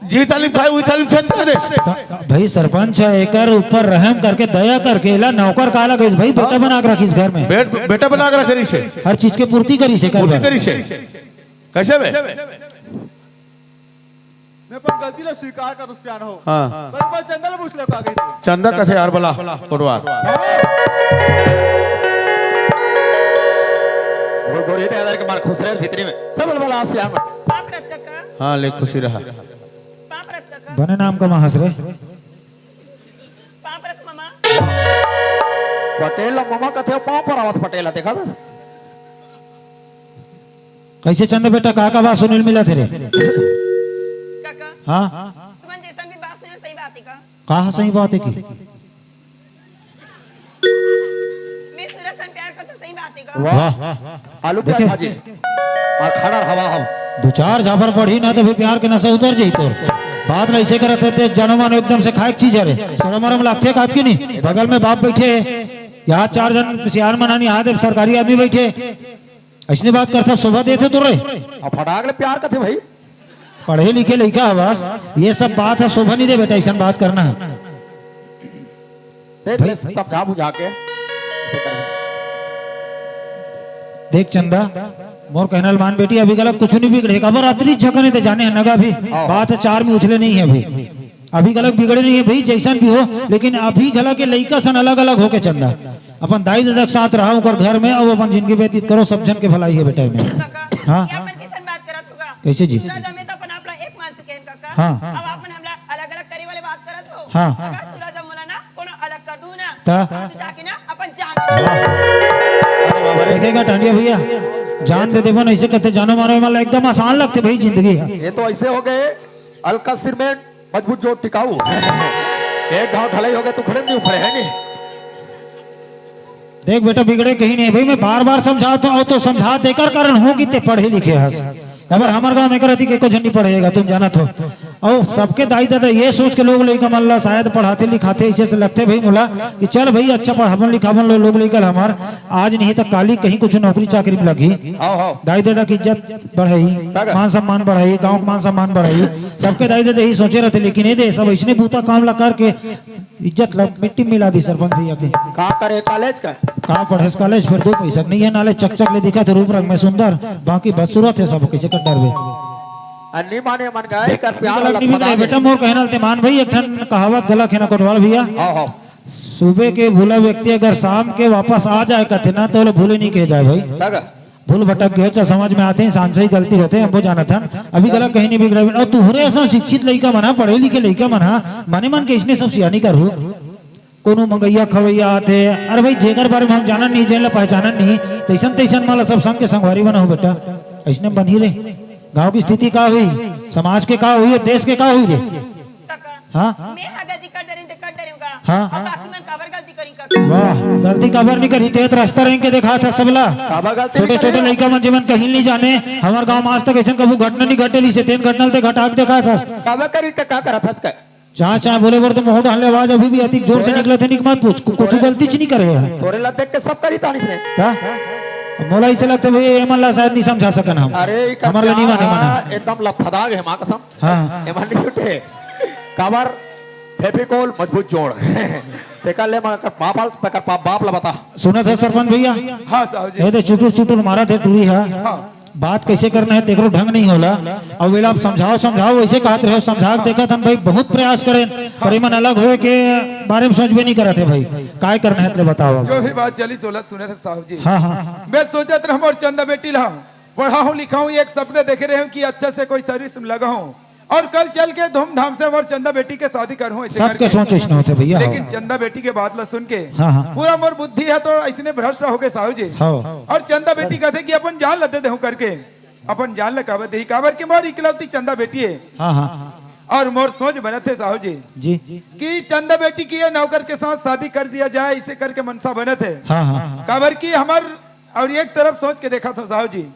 जी तालीम खाए, वही तालीम छेद कर दे। त-, भाई सरपंच है, एकर ऊपर रहम करके, दया करके, एला नौकर काला कहिस भाई, बेटा हाँ। बना के रखिस घर में। बेट-, बेटा बना के रखे रही से। हर चीज के पूर्ति करी से, कर पूर्ति बर। करी से। कैसे बे? मैं अपन गलती ला स्वीकार कर दो सियान हो। हाँ। पर एक बार चंदा ला पूछ ले का गई थी। चंदा कथे यार बला, कोटवार। ये हजार के मार खुश रहे भीतरी में। सब बोल बोला आसिया में। पाँव परत काका। हाँ, ले खुशी रहा। पाँव परत काका। बने नाम का महास रे। पाँव परत मामा। पटेल ला मामा कथे, पाँव परावत पटेल ला, देखा था? कैसे चंदा बेटा, का का बात सुने ल मिलत हे रे? काका। हाँ? तुमन जैसन भी बात सुने, सही बात है का? का सही बात है की? मैं सूरज सन प्यार करता, सही बात है का? वाह। वाह। आलू प्याज देखे? भाजी और खाना हवा हम। दो चार झापड़ पड़ी ना तो फिर प्यार के नशा उतर जाई तोर। बात ला ऐसे करत हे, ते जानो मानो एकदम से खाए के चीज हे रे। शरम वरम लागथे का कि नहीं? बगल में बाप बैठे हे, यहाँ चार झन सियान मन हन, यहाँ दे सरकारी आदमी बैठे हे। अइसने बात करथा, शोभा देथे तोर रे? अब फटाक ले प्यार कथे भाई। पढ़े लिखे लइका हवस, ये सब बात ह शोभा नहीं दे बेटा, अइसन बात करना हे। देख, भाई, देख, समझा बुझा के ऐसे कर। देख चंदा, मोर कहना ल मान बेटी, अभी घला कुछ नहीं बिगड़े, काबर अतरी झकने ते जाने हे नगा भी, हाँ। बात ह चार में उछले नहीं हे अभी। अभी घला बिगड़े नहीं हे भाई, जैसन भी हो, लेकिन अभी घला के लइका सन अलग अलग होके चंदा, अपन दाई ददा के साथ रहा, ओकर घर में, अउ अपन जिंदगी व्यतीत करो, सब झन के भलाई हे बेटा में। काका, हाँ। ये अपन किसन बात करत होगा? कैसे जी? सूरज, हमें तो अपन आप ला एक मान चुके हैं काका। हाँ। अब आपन हमला अलग-अलग करे वाले बात करत हो। हाँ। अगर सूरज मोला ना कोनो अलग कर दू ना, ता? तो जाके ना अपन जान। वाह। अरे बाबा रे। देखेगा टांडिया भैया, जान दे देबो ना, ऐसे कहते जानो मारो वाला एकदम आसान लगते भाई जिंदगी हे। ये तो ऐसे हो गए, हल्का सिरमेंट, मजबूत जोड़, टिकाऊ। एक घाव ढलाई हो गए तो खड़े नहीं उखड़े, है नहीं? देख बेटा, बिगड़े कहीं नहीं भाई, मैं बार बार समझात हूँ, अउ तो समझात एकर कारण हूँ कि ते पढ़े लिखे हस। काबर हमर गांव में करती के को झन नहीं पढ़ेगा, तुम जानत हो। अउ सबके दाई ददा ये सोच के लोग लइका मन ला शायद पढ़ाते लिखाते, ऐसे से लगते भाई मोला कि चल भाई अच्छा पढ़ावन लिखावन लो लोग लइका ला हमार, आज नहीं तो काली कहीं कुछ नौकरी चाकरी में लगी। हाँ, हाँ। दाई ददा की इज्जत बढ़ाई, तब। मान सम्मान बढ़ाई, गांव के मान सम्मान बढ़ाई, सबके दाई ददा यही सोचे रहते, लेकिन ये दे सब ऐसने बूता काम ला करके इज्जत ला मिट्टी में मिला दी सरपंच भैया के। का करे कॉलेज का? का पढ़ेस कॉलेज, फिर दो पैसा नहीं है, नाले चकचक ले दिखा थे रूप रंग में सुंदर, बाकी बदसूरत है सब, कैसे कर डरबे? आ, नहीं माने मन का, एकर प्यार गलत लग नहीं बिगड़े पता बेटा, नहीं। मोर कहना ते मान भाई, एक ठन कहावत गलत है ना कोटवाल भैया। हाँ, हाँ। सुबह के भूला व्यक्ति अगर शाम के वापस आ जाए कथे ना, तो ओला भूले नहीं कहे जाए भाई। तब। भूल भटक गए, अच्छा समझ में आते, इंसान से ही गलती होते, हमको जानत हन। अभी गलत कहीं नहीं बिगड़े। अउ तुहरे असन शिक्षित लइका मन हा, पढ़े लिखे लइका मन हा, मने मन के इसने सब सियानी करहू। कोनो मंगैया खवैया आथे, अरे भाई, जेकर बारे में हम जानन नहीं, जेन ला पहचानन नहीं, तैसन तैसन मन ला सब संग के संगवारी बनाहू बेटा। अइसने बनही रे। गांव की स्थिति का हुई, समाज के का हुई अउ देश के का हुई रे? काका, हाँ? मैं हा गलती कर डरें ते कर डरें का। हाँ। अब बाकी मन काबर गलती करी काका? वाह, गलती काबर नहीं करी, ते तो रास्ता रेंग के देखा था सबला। काबर गलती छोटे नहीं छोटे करी? लइका मन जेमन कहीं नहीं जाने, हमर गांव में आज तक ऐसन कभू घटना नहीं घटे ली से, तेन घटना ल ते घटा के देखा था। काबर करी ते का करत हस का? चाय चाय बोले बर तो मुंह डालने आवाज अभी भी अतिक जोर से तोरे निकले थे, निक मत पूछ, कु-, कुछ तोरे गलती च नहीं करे है। तोरे ला देख के सब करी तानी से। का? मोला ऐसे लगता भाई, ये मन ला शायद नहीं समझा सकन हम। अरे, ई का हमर ला नहीं माने प्यार मन है। एकदम लफदा गए, माँ कसम। हाँ। एमन नहीं छूटे। काबर फेविकोल मजबूत जोड़। तेकर ले मन कर बाप, तेकर बाप, बाप ला बता। सुनत हे सरपंच भैया? हाँ साहब जी। ये तो चुटुर चुटुर मारा थे टूरी हा। हाँ। बात कैसे करना है तेकरो ढंग नहीं होला। अब वेला आप समझाओ, समझाओ, वैसे कहत रहे हो, समझा के देखत हन भाई, बहुत प्रयास करें, पर एमन अलग होए के बारे में सोचबे नहीं करत हे भाई। काय करना है तेरे बताओ अब। जो भी बात चली सोला सुने थे साहब जी। हाँ, हाँ। मैं सोचत रहा मोर चंदा बेटी ला पढ़ाऊँ लिखाऊँ, एक सपने देखे रहे हूँ कि अच्छा से कोई सर्विस में लगा हूँ। और कल चल के धूमधाम से मोर चंदा बेटी के शादी करहूँ, ऐसे सबके करके। सोच ऐसने होथे भैया, लेकिन हाँ। चंदा बेटी के बात ला सुन के हाँ, हाँ। पूरा मोर बुद्धि है तो ऐसने भ्रष्ट हो गए साहू जी। हाँ। और चंदा बेटी कहथे कि अपन जान ला दे देहूँ करके, अपन जान ला काबर देही, काबर कि मोर इकलौती चंदा बेटी है। हाँ, हाँ। और मोर सोच बनत हे साहू जी जी। कि चंदा बेटी की ये नौकर के साथ शादी कर दिया जाए, इसे करके मनसा बनत हे। हाँ, हाँ। काबर कि हमर, और एक तरफ सोच के देखा था साहू जी,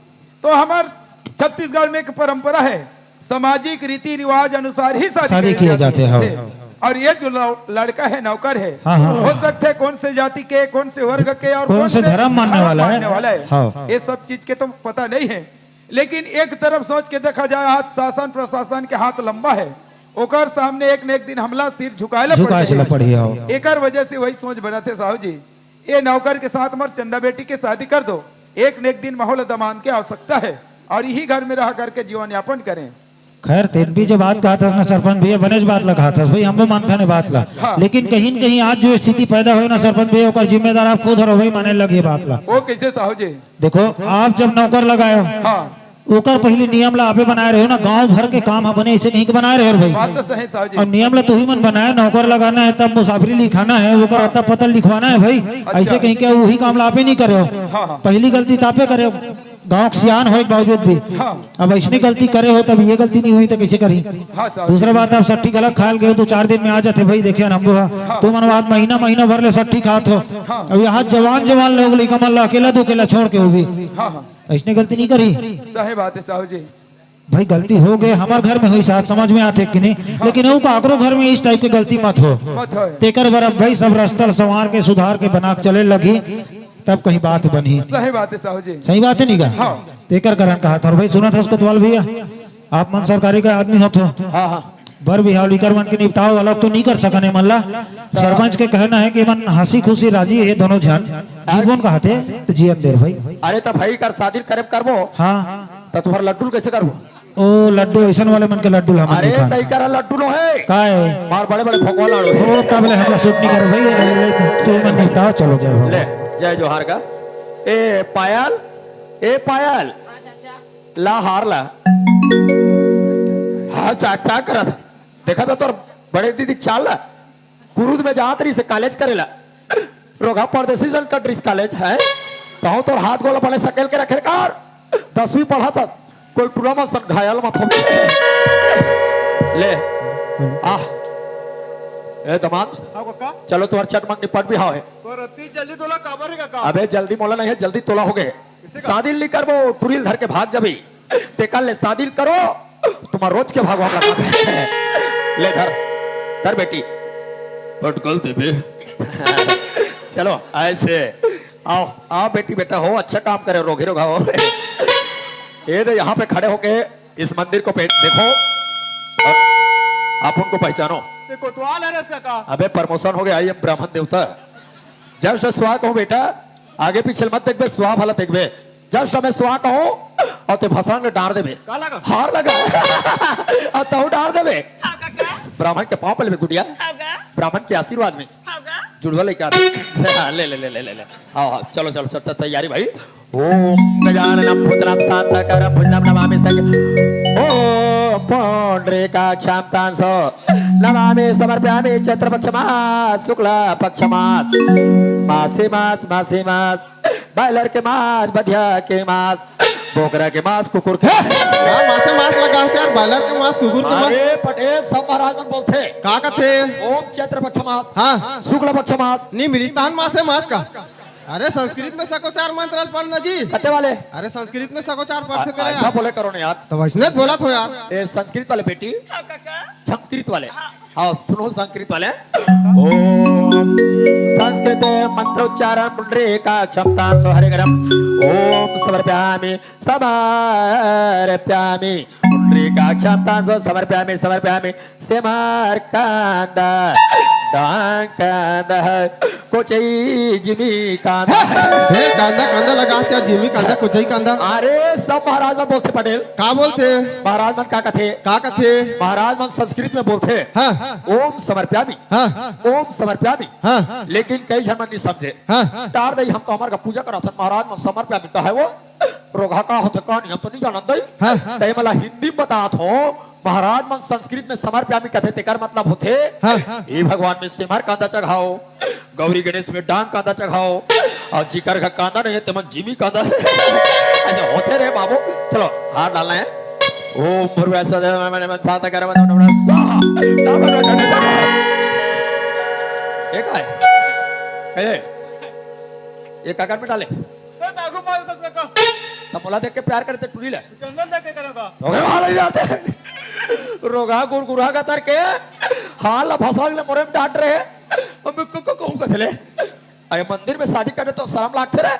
तो हमर छत्तीसगढ़ में एक परंपरा है, सामाजिक रीति रिवाज अनुसार ही शादी शादी करे किए जाते जाते हैं, हैं। हाँ। और ये जो लौ-, लड़का है, नौकर है, हाँ, हाँ। हो सकता है कौन से जाति के, कौन से वर्ग के और कौन कौन से से धर्म मानने धर्म वाला है। मानने वाला है। हाँ। ये सब चीज के तो पता नहीं है, लेकिन एक तरफ सोच के देखा जाए, आज शासन प्रशासन के हाथ लंबा है, ओकर सामने एक न एक दिन हमला सिर झुकाए ला झुकाए पड़ही। चला पड़ही, हाँ। एकर वजह से वही सोच बनत हे साहू जी। ये नौकर के साथ मोर चंदा बेटी के शादी कर दो, एक न एक दिन माहौल दमांद के आवश्यकता है और यही घर में रह करके जीवन यापन करें। खैर, तेन भी जो बात कहत हस ना सरपंच भैया, बनेच बात ला कहत हस भाई, हम वो मानथन ए बात ला। हाँ। लेकिन कहीं न कहीं आज जो स्थिति पैदा होय ना सरपंच भैया, ओकर जिम्मेदार आप खुद हरो भाई, माने लग ये बात ला। वो कैसे साहू जी? देखो, आप जब नौकर लगाए हो, हाँ। ओकर पहली नियम ला आपे बनाए रहे हो ना, गांव भर के काम ह बने, ऐसे कहीं के बनाए रहे हो भाई। बात तो सही साहू जी। अब नियम ला तुही मन बनाए, नौकर लगाना है तब मुसाफरी लिखाना है, ओकर अता पता लिखवाना है भाई। अच्छा। ऐसे कहीं के वही काम ला आपे नहीं करे हो। हाँ, हाँ। पहली गलती तो आपे करे हो। गांव के सियान होए के बावजूद भी। हाँ। अब ऐसने गलती करे हो, तब ये गलती नहीं हुई तो कैसे करी? हाँ, साहब। दूसरा बात, आप सट्ठी गलत खाल गए हो, दो चार दिन में आ जाते भाई, देखे अनम्बो हा। हाँ। तुमन बात महीना, महीना भर ले सट्ठी खात हो। हाँ। अब यहाँ जवान, जवान लोग लइका मन ला अकेला दुकेला छोड़ के हो भी। हाँ, हाँ। ऐसने गलती नहीं करी। सही बात है, साहू जी। भाई, गलती हो गए, हमार घर में हुई साथ समझ में आते कि नहीं, हाँ। लेकिन वो काकरो घर में इस टाइप के गलती मत हो। मत हो। तेकर बर अब भाई सब रस्ता ल संवार के, सुधार के, बना के चले लगी, तब कहीं बात बनही। सही बात है, साहू जी। सही बात है, नहीं का? हाँ। तेकर कारण कहा था, और भाई, सुना था उसको कोतवाल भैया, आप मन सरकारी का आदमी हो तो हाँ, हाँ। बर बिहाव लिकर मन के निपटाव अलग तो नहीं कर सकन ए मन ला। सरपंच के कहना है कि मन हंसी खुशी राजी है दोनों झन। जीवन कहा थे तो जियन देर भाई। अरे तो भाई कर शादी करे करबो। हाँ। तो तुम्हारा लड्डू कैसे करबो? ओ लड्डू, ऐसन वाले मन के लड्डू हम अरे नहीं खान। तई करा लड्डू नो है। का है? मार बड़े बड़े भगवान आड़ो। ओ तब ले हमला सूट नहीं करे भाई, ले तू मन निपटाव, चलो जय हो। ले, जय जोहार का। ए पायल, ए पायल, ला हार ला। हाँ, क्या, क्या करत? देखा था तोर बड़े दीदी के चाल ला। कुरुद में जात रही से कॉलेज करेला। रोगा परदेसी जन का ड्रेस कॉलेज है। कहूँ तोर हाथ गोला बने सकेल के रखे कर। दसवीं पढ़ा था। कोई टूरा मत सन घायल मत हो। ले। आ। ए दमाद। हाँ, काका। चलो तुम्हार चट मंग निपट भी हाव है। तो रत्ती जल्दी तोला काबर है, काका? अबे जल्दी मोला नहीं है, जल्दी तोला हो गए। किसे का? शादी नहीं करबो, टूरी ल धर के भाग जाबी। तेकर ले शादी करो, तुम्हार रोज के भगवान लगा। ले धर, धर बेटी। अटकल देबे। चलो, ऐसे। आओ, आओ बेटी, बेटा हो, अच्छा काम करे, रोगी रोगा हो। ये दे, यहाँ पे खड़े होके इस मंदिर को पे-, देखो और आप उनको पहचानो। ये कोतवाल है रे इसका का? अबे, प्रमोशन हो गया, ये ब्राह्मण देवता। जय श्री स्वाहा कहूँ बेटा, आगे पीछे मत देखबे, स्वाहा भला देखबे। जस्ट हमें स्वाहा कहूँ और ते भसान में डार देबे। का लगा? हार लगा। और तहु डार देबे। हाँ, काका। ब्राह्मण के पाँव पले में गुड़िया। हाँ, का? ब्राह्मण के आशीर्वाद में। हाँ, का? जुड़वा लेके आते। हाँ, ले, ले, ले, ले, ले, ले। हाँ, हाँ, चलो, चलो, चलो, चलो, तैयारी भाई। ओम गजाननम भूतनम शांताकारम भुजनम नमामि संग। ओम पुंडरीकाक्षम तांसो नमामि समर्पयामि। चैत्र पक्ष मास, शुक्ला पक्ष मास, मासी मास, मासी मास, बॉयलर के मांस, बधिया के मांस, बोकरा के मांस, कुकुर के का मासे मांस लगा है यार? बॉयलर के मांस, कुकुर के मांस। अरे पटेल, सब महाराज मन बोलथे। का कथे? ओम चैत्र पक्ष मास, हाँ। शुक्ल पक्ष मास। नहीं मिलिस तहन मासे मांस का। अरे संस्कृत में सकोचार मंत्र पढ़ना जी। कते वाले? अरे संस्कृत में सकोचार पढ़थे आ- तेरे ऐसा यार। बोले करो ना यार। तो वैसने बोलत हो यार। ए संस्कृत वाले बेटी, संस्कृत वाले। हाँ, सुनो संस्कृत वाले। ओम संस्कृत मंत्रोच्चारण पुंडरीकाक्षम तांसो हरे गरम। ओम समर्पयामि, समर्पयामि। पुंडरीकाक्षम तांसो समर्पयामि, समर्पयामि। सेमार कांदा, डांग कांदा, कोचई जिमी कांदा। हे कांदा, कांदा लगा चाहे जिमी कांदा, कोचई कांदा। अरे सब महाराज मन बोलथे पटेल। का बोलथे? महाराज मन का कथे? का कथे? महाराज मन संस्कृत में बोलथे। हाँ। ओम समर्पयामि। हाँ। ओम समर्पयामि। हाँ। लेकिन कई झन मन नहीं समझे। हाँ। टार दई हम तो हमार का पूजा करत हन, महाराज मन समर्पयामि का है वो? रोगहा का होथे का नहीं, हम तो नहीं जानत दई। हाँ। तई मला हिंदी में बतात हो, महाराज मन संस्कृत में समर्पयामि कथे, तेकर मतलब होथे, हाँ। हे भगवान में सेमार कांदा चघाओ, गौरी गणेश में डांग कांदा चघाओ, और जिकर का कांदा नहीं है, तेमन जिमी कांदा। ऐसे होथे रे बाबू। चलो, हार डालना है। ओम भूर्भुवः स्वः, मने मन शांत कर, मन मन स्वाहा। ये का है? ये, ये काकर में डाले? ए, नागू मार दस का। तब मोला देख के प्यार करे ते टूरी ले। चंदन देख के करेगा। ओकरे वाला नहीं जाते। रोगहा गुरगुरहा का तर के हाल भसक ले मोरे में डांट रहे। अब मैं को, को कहूँ कथले। अरे मंदिर में शादी करे तो शर्म लागथे रे।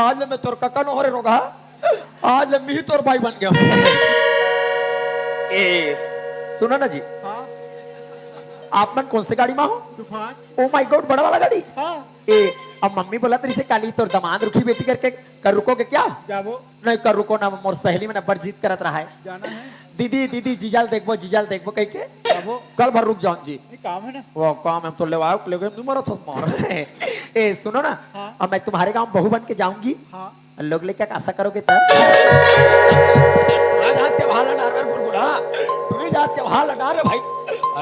आज ले मैं तोर कका नो हो रे रोगहा। आज ले मैं ही तोर बाई बन गया हूँ। ए, सुनो ना जी। हाँ। आप मन कौन से गाड़ी में हो? तूफान। Oh my God, बड़ा वाला गाड़ी। हाँ। ए, अब मम्मी बोलत रहिसे काली तोर दमांद रुकही बेटी करके, कर रुकोगे क्या? जाबो। नहीं कर रुको ना, मोर सहेली मन अब्बड़ जिद करत रहा है। जाना है। दीदी, दीदी, जीजा ल देखबो, जीजा ल देखबो कहिके। बाबू। कल भर रुक जाओ जी। ये काम है ना। वो काम है, हम तो लेवाओ, लेके नहीं मरत हो, मार। ए, सुनो ना, हाँ। अब मैं तुम्हारे गांव बहू बन के जाऊंगी। हाँ। लोग लइका का आशा करोगे तब? टूरा जात के भाला डार रे गुरगुरा, टूरी जात के भाला डार रे भाई।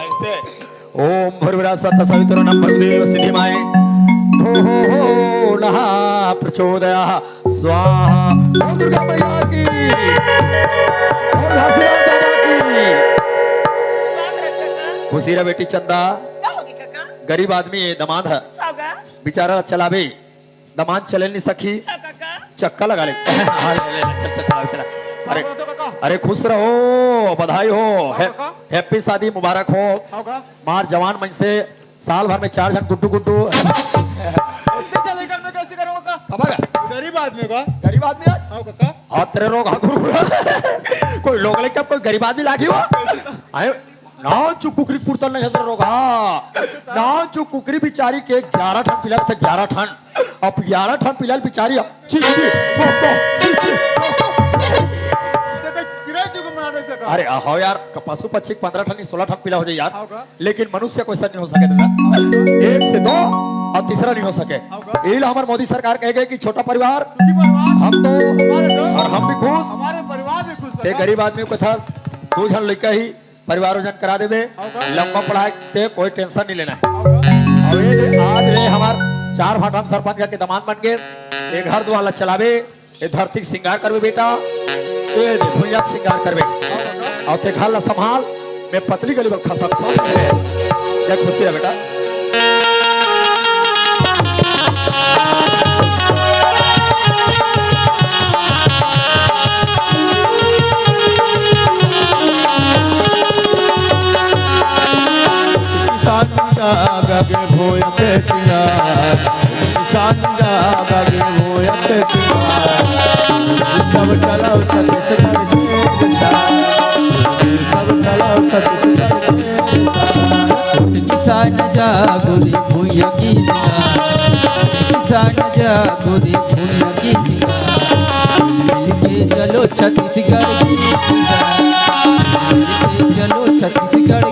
ऐसे। ओम भूर्भुवः स्वः तत्सवितुर्वरेण्यं भर्गो देवस्य धीमहि धियो यो नः प्रचोदयात्। स्वाहा। बोल दुर्गा मैया की। बोल घासीदास बाबा की। खुशी रह बेटी चंदा। का होगे काका? गरीब आदमी हे, दमांद हे। का होगा? बेचारा चलावे। दमांद चले नहीं सकी। का काका? चक्का लगा ले। हाँ, ले, ले, ले, चल, चल, चल, चल। अरे, हाँ, तो काका। अरे, खुश रहो, बधाई हो। हाँ, हे-, काका। Happy शादी मुबारक हो। हाँ, काका। मार जवान मन से साल भर में चार झन गुड्डू गुड्डू। इतने साल इनका मैं कैसे करूँगा काका? खबर है? गरीब आदमी का। गरीब आदमी है? हाँ, काका। हाँ, तेरे रोग हाँ, गुरु। कोई लोग लेके कोई गरीब आदमी लागी हो? आए, नानचुक कुकरी पुरतन नहीं हजर रोग, हाँ। नानचुक कुकरी बिचारी के ग्यारह ठन पिला थे, ग्यारह ठन। अब ग्यारह ठन पिला बिचारी, अब ची, ची, को, को, ची, ची, को, को। तो, तो किराए जो को मार नहीं सका। अरे, हो यार, क-, पशु पक्षी के पंद्रह ठन, सोलह ठन पिला हो जाए यार। हाँ, का? लेकिन मनुष्य को ऐसा नहीं हो सके दादा। एक से दो और तीसरा नहीं हो सके। हाँ, का? यही ला हमारे मोदी सरकार कह गए कि छोटा परिवार, सुखी परिवार, हम तो, हमारे दो, और हम भी खुश। हमारे परिवार भी खुश, ते काका। गरीब आदमी को था, दो झन लइका ही, परिवार वजन करा देबे, होगा। लंबा पढ़ाई ते कोई tension नहीं लेना है। होगा। अब ये दे, आज ले हमार चार भाटा म सरपंच के दमांद बन गए, ये घर दुआर ला चलावे, ये धरती के श्रृंगार करबे बेटा, ये दे भुइयां के श्रृंगार करबे। होगा। और ते घर ला संभाल, मैं पतली गली में खसक खस। जय खुशी रह बेटा। किसान का गग भोयत किया, किसान का गग भोयत किया, सब चलो छत्तीसगढ़ के बेटा, सब चलो छत्तीसगढ़ के। किसान जागो रे भुइयां की सिंगार, किसान जागो रे भुइयां की सिंगार, मिलके चलो छत्तीसगढ़ की सिंगार, मिलके चलो छत्तीसगढ़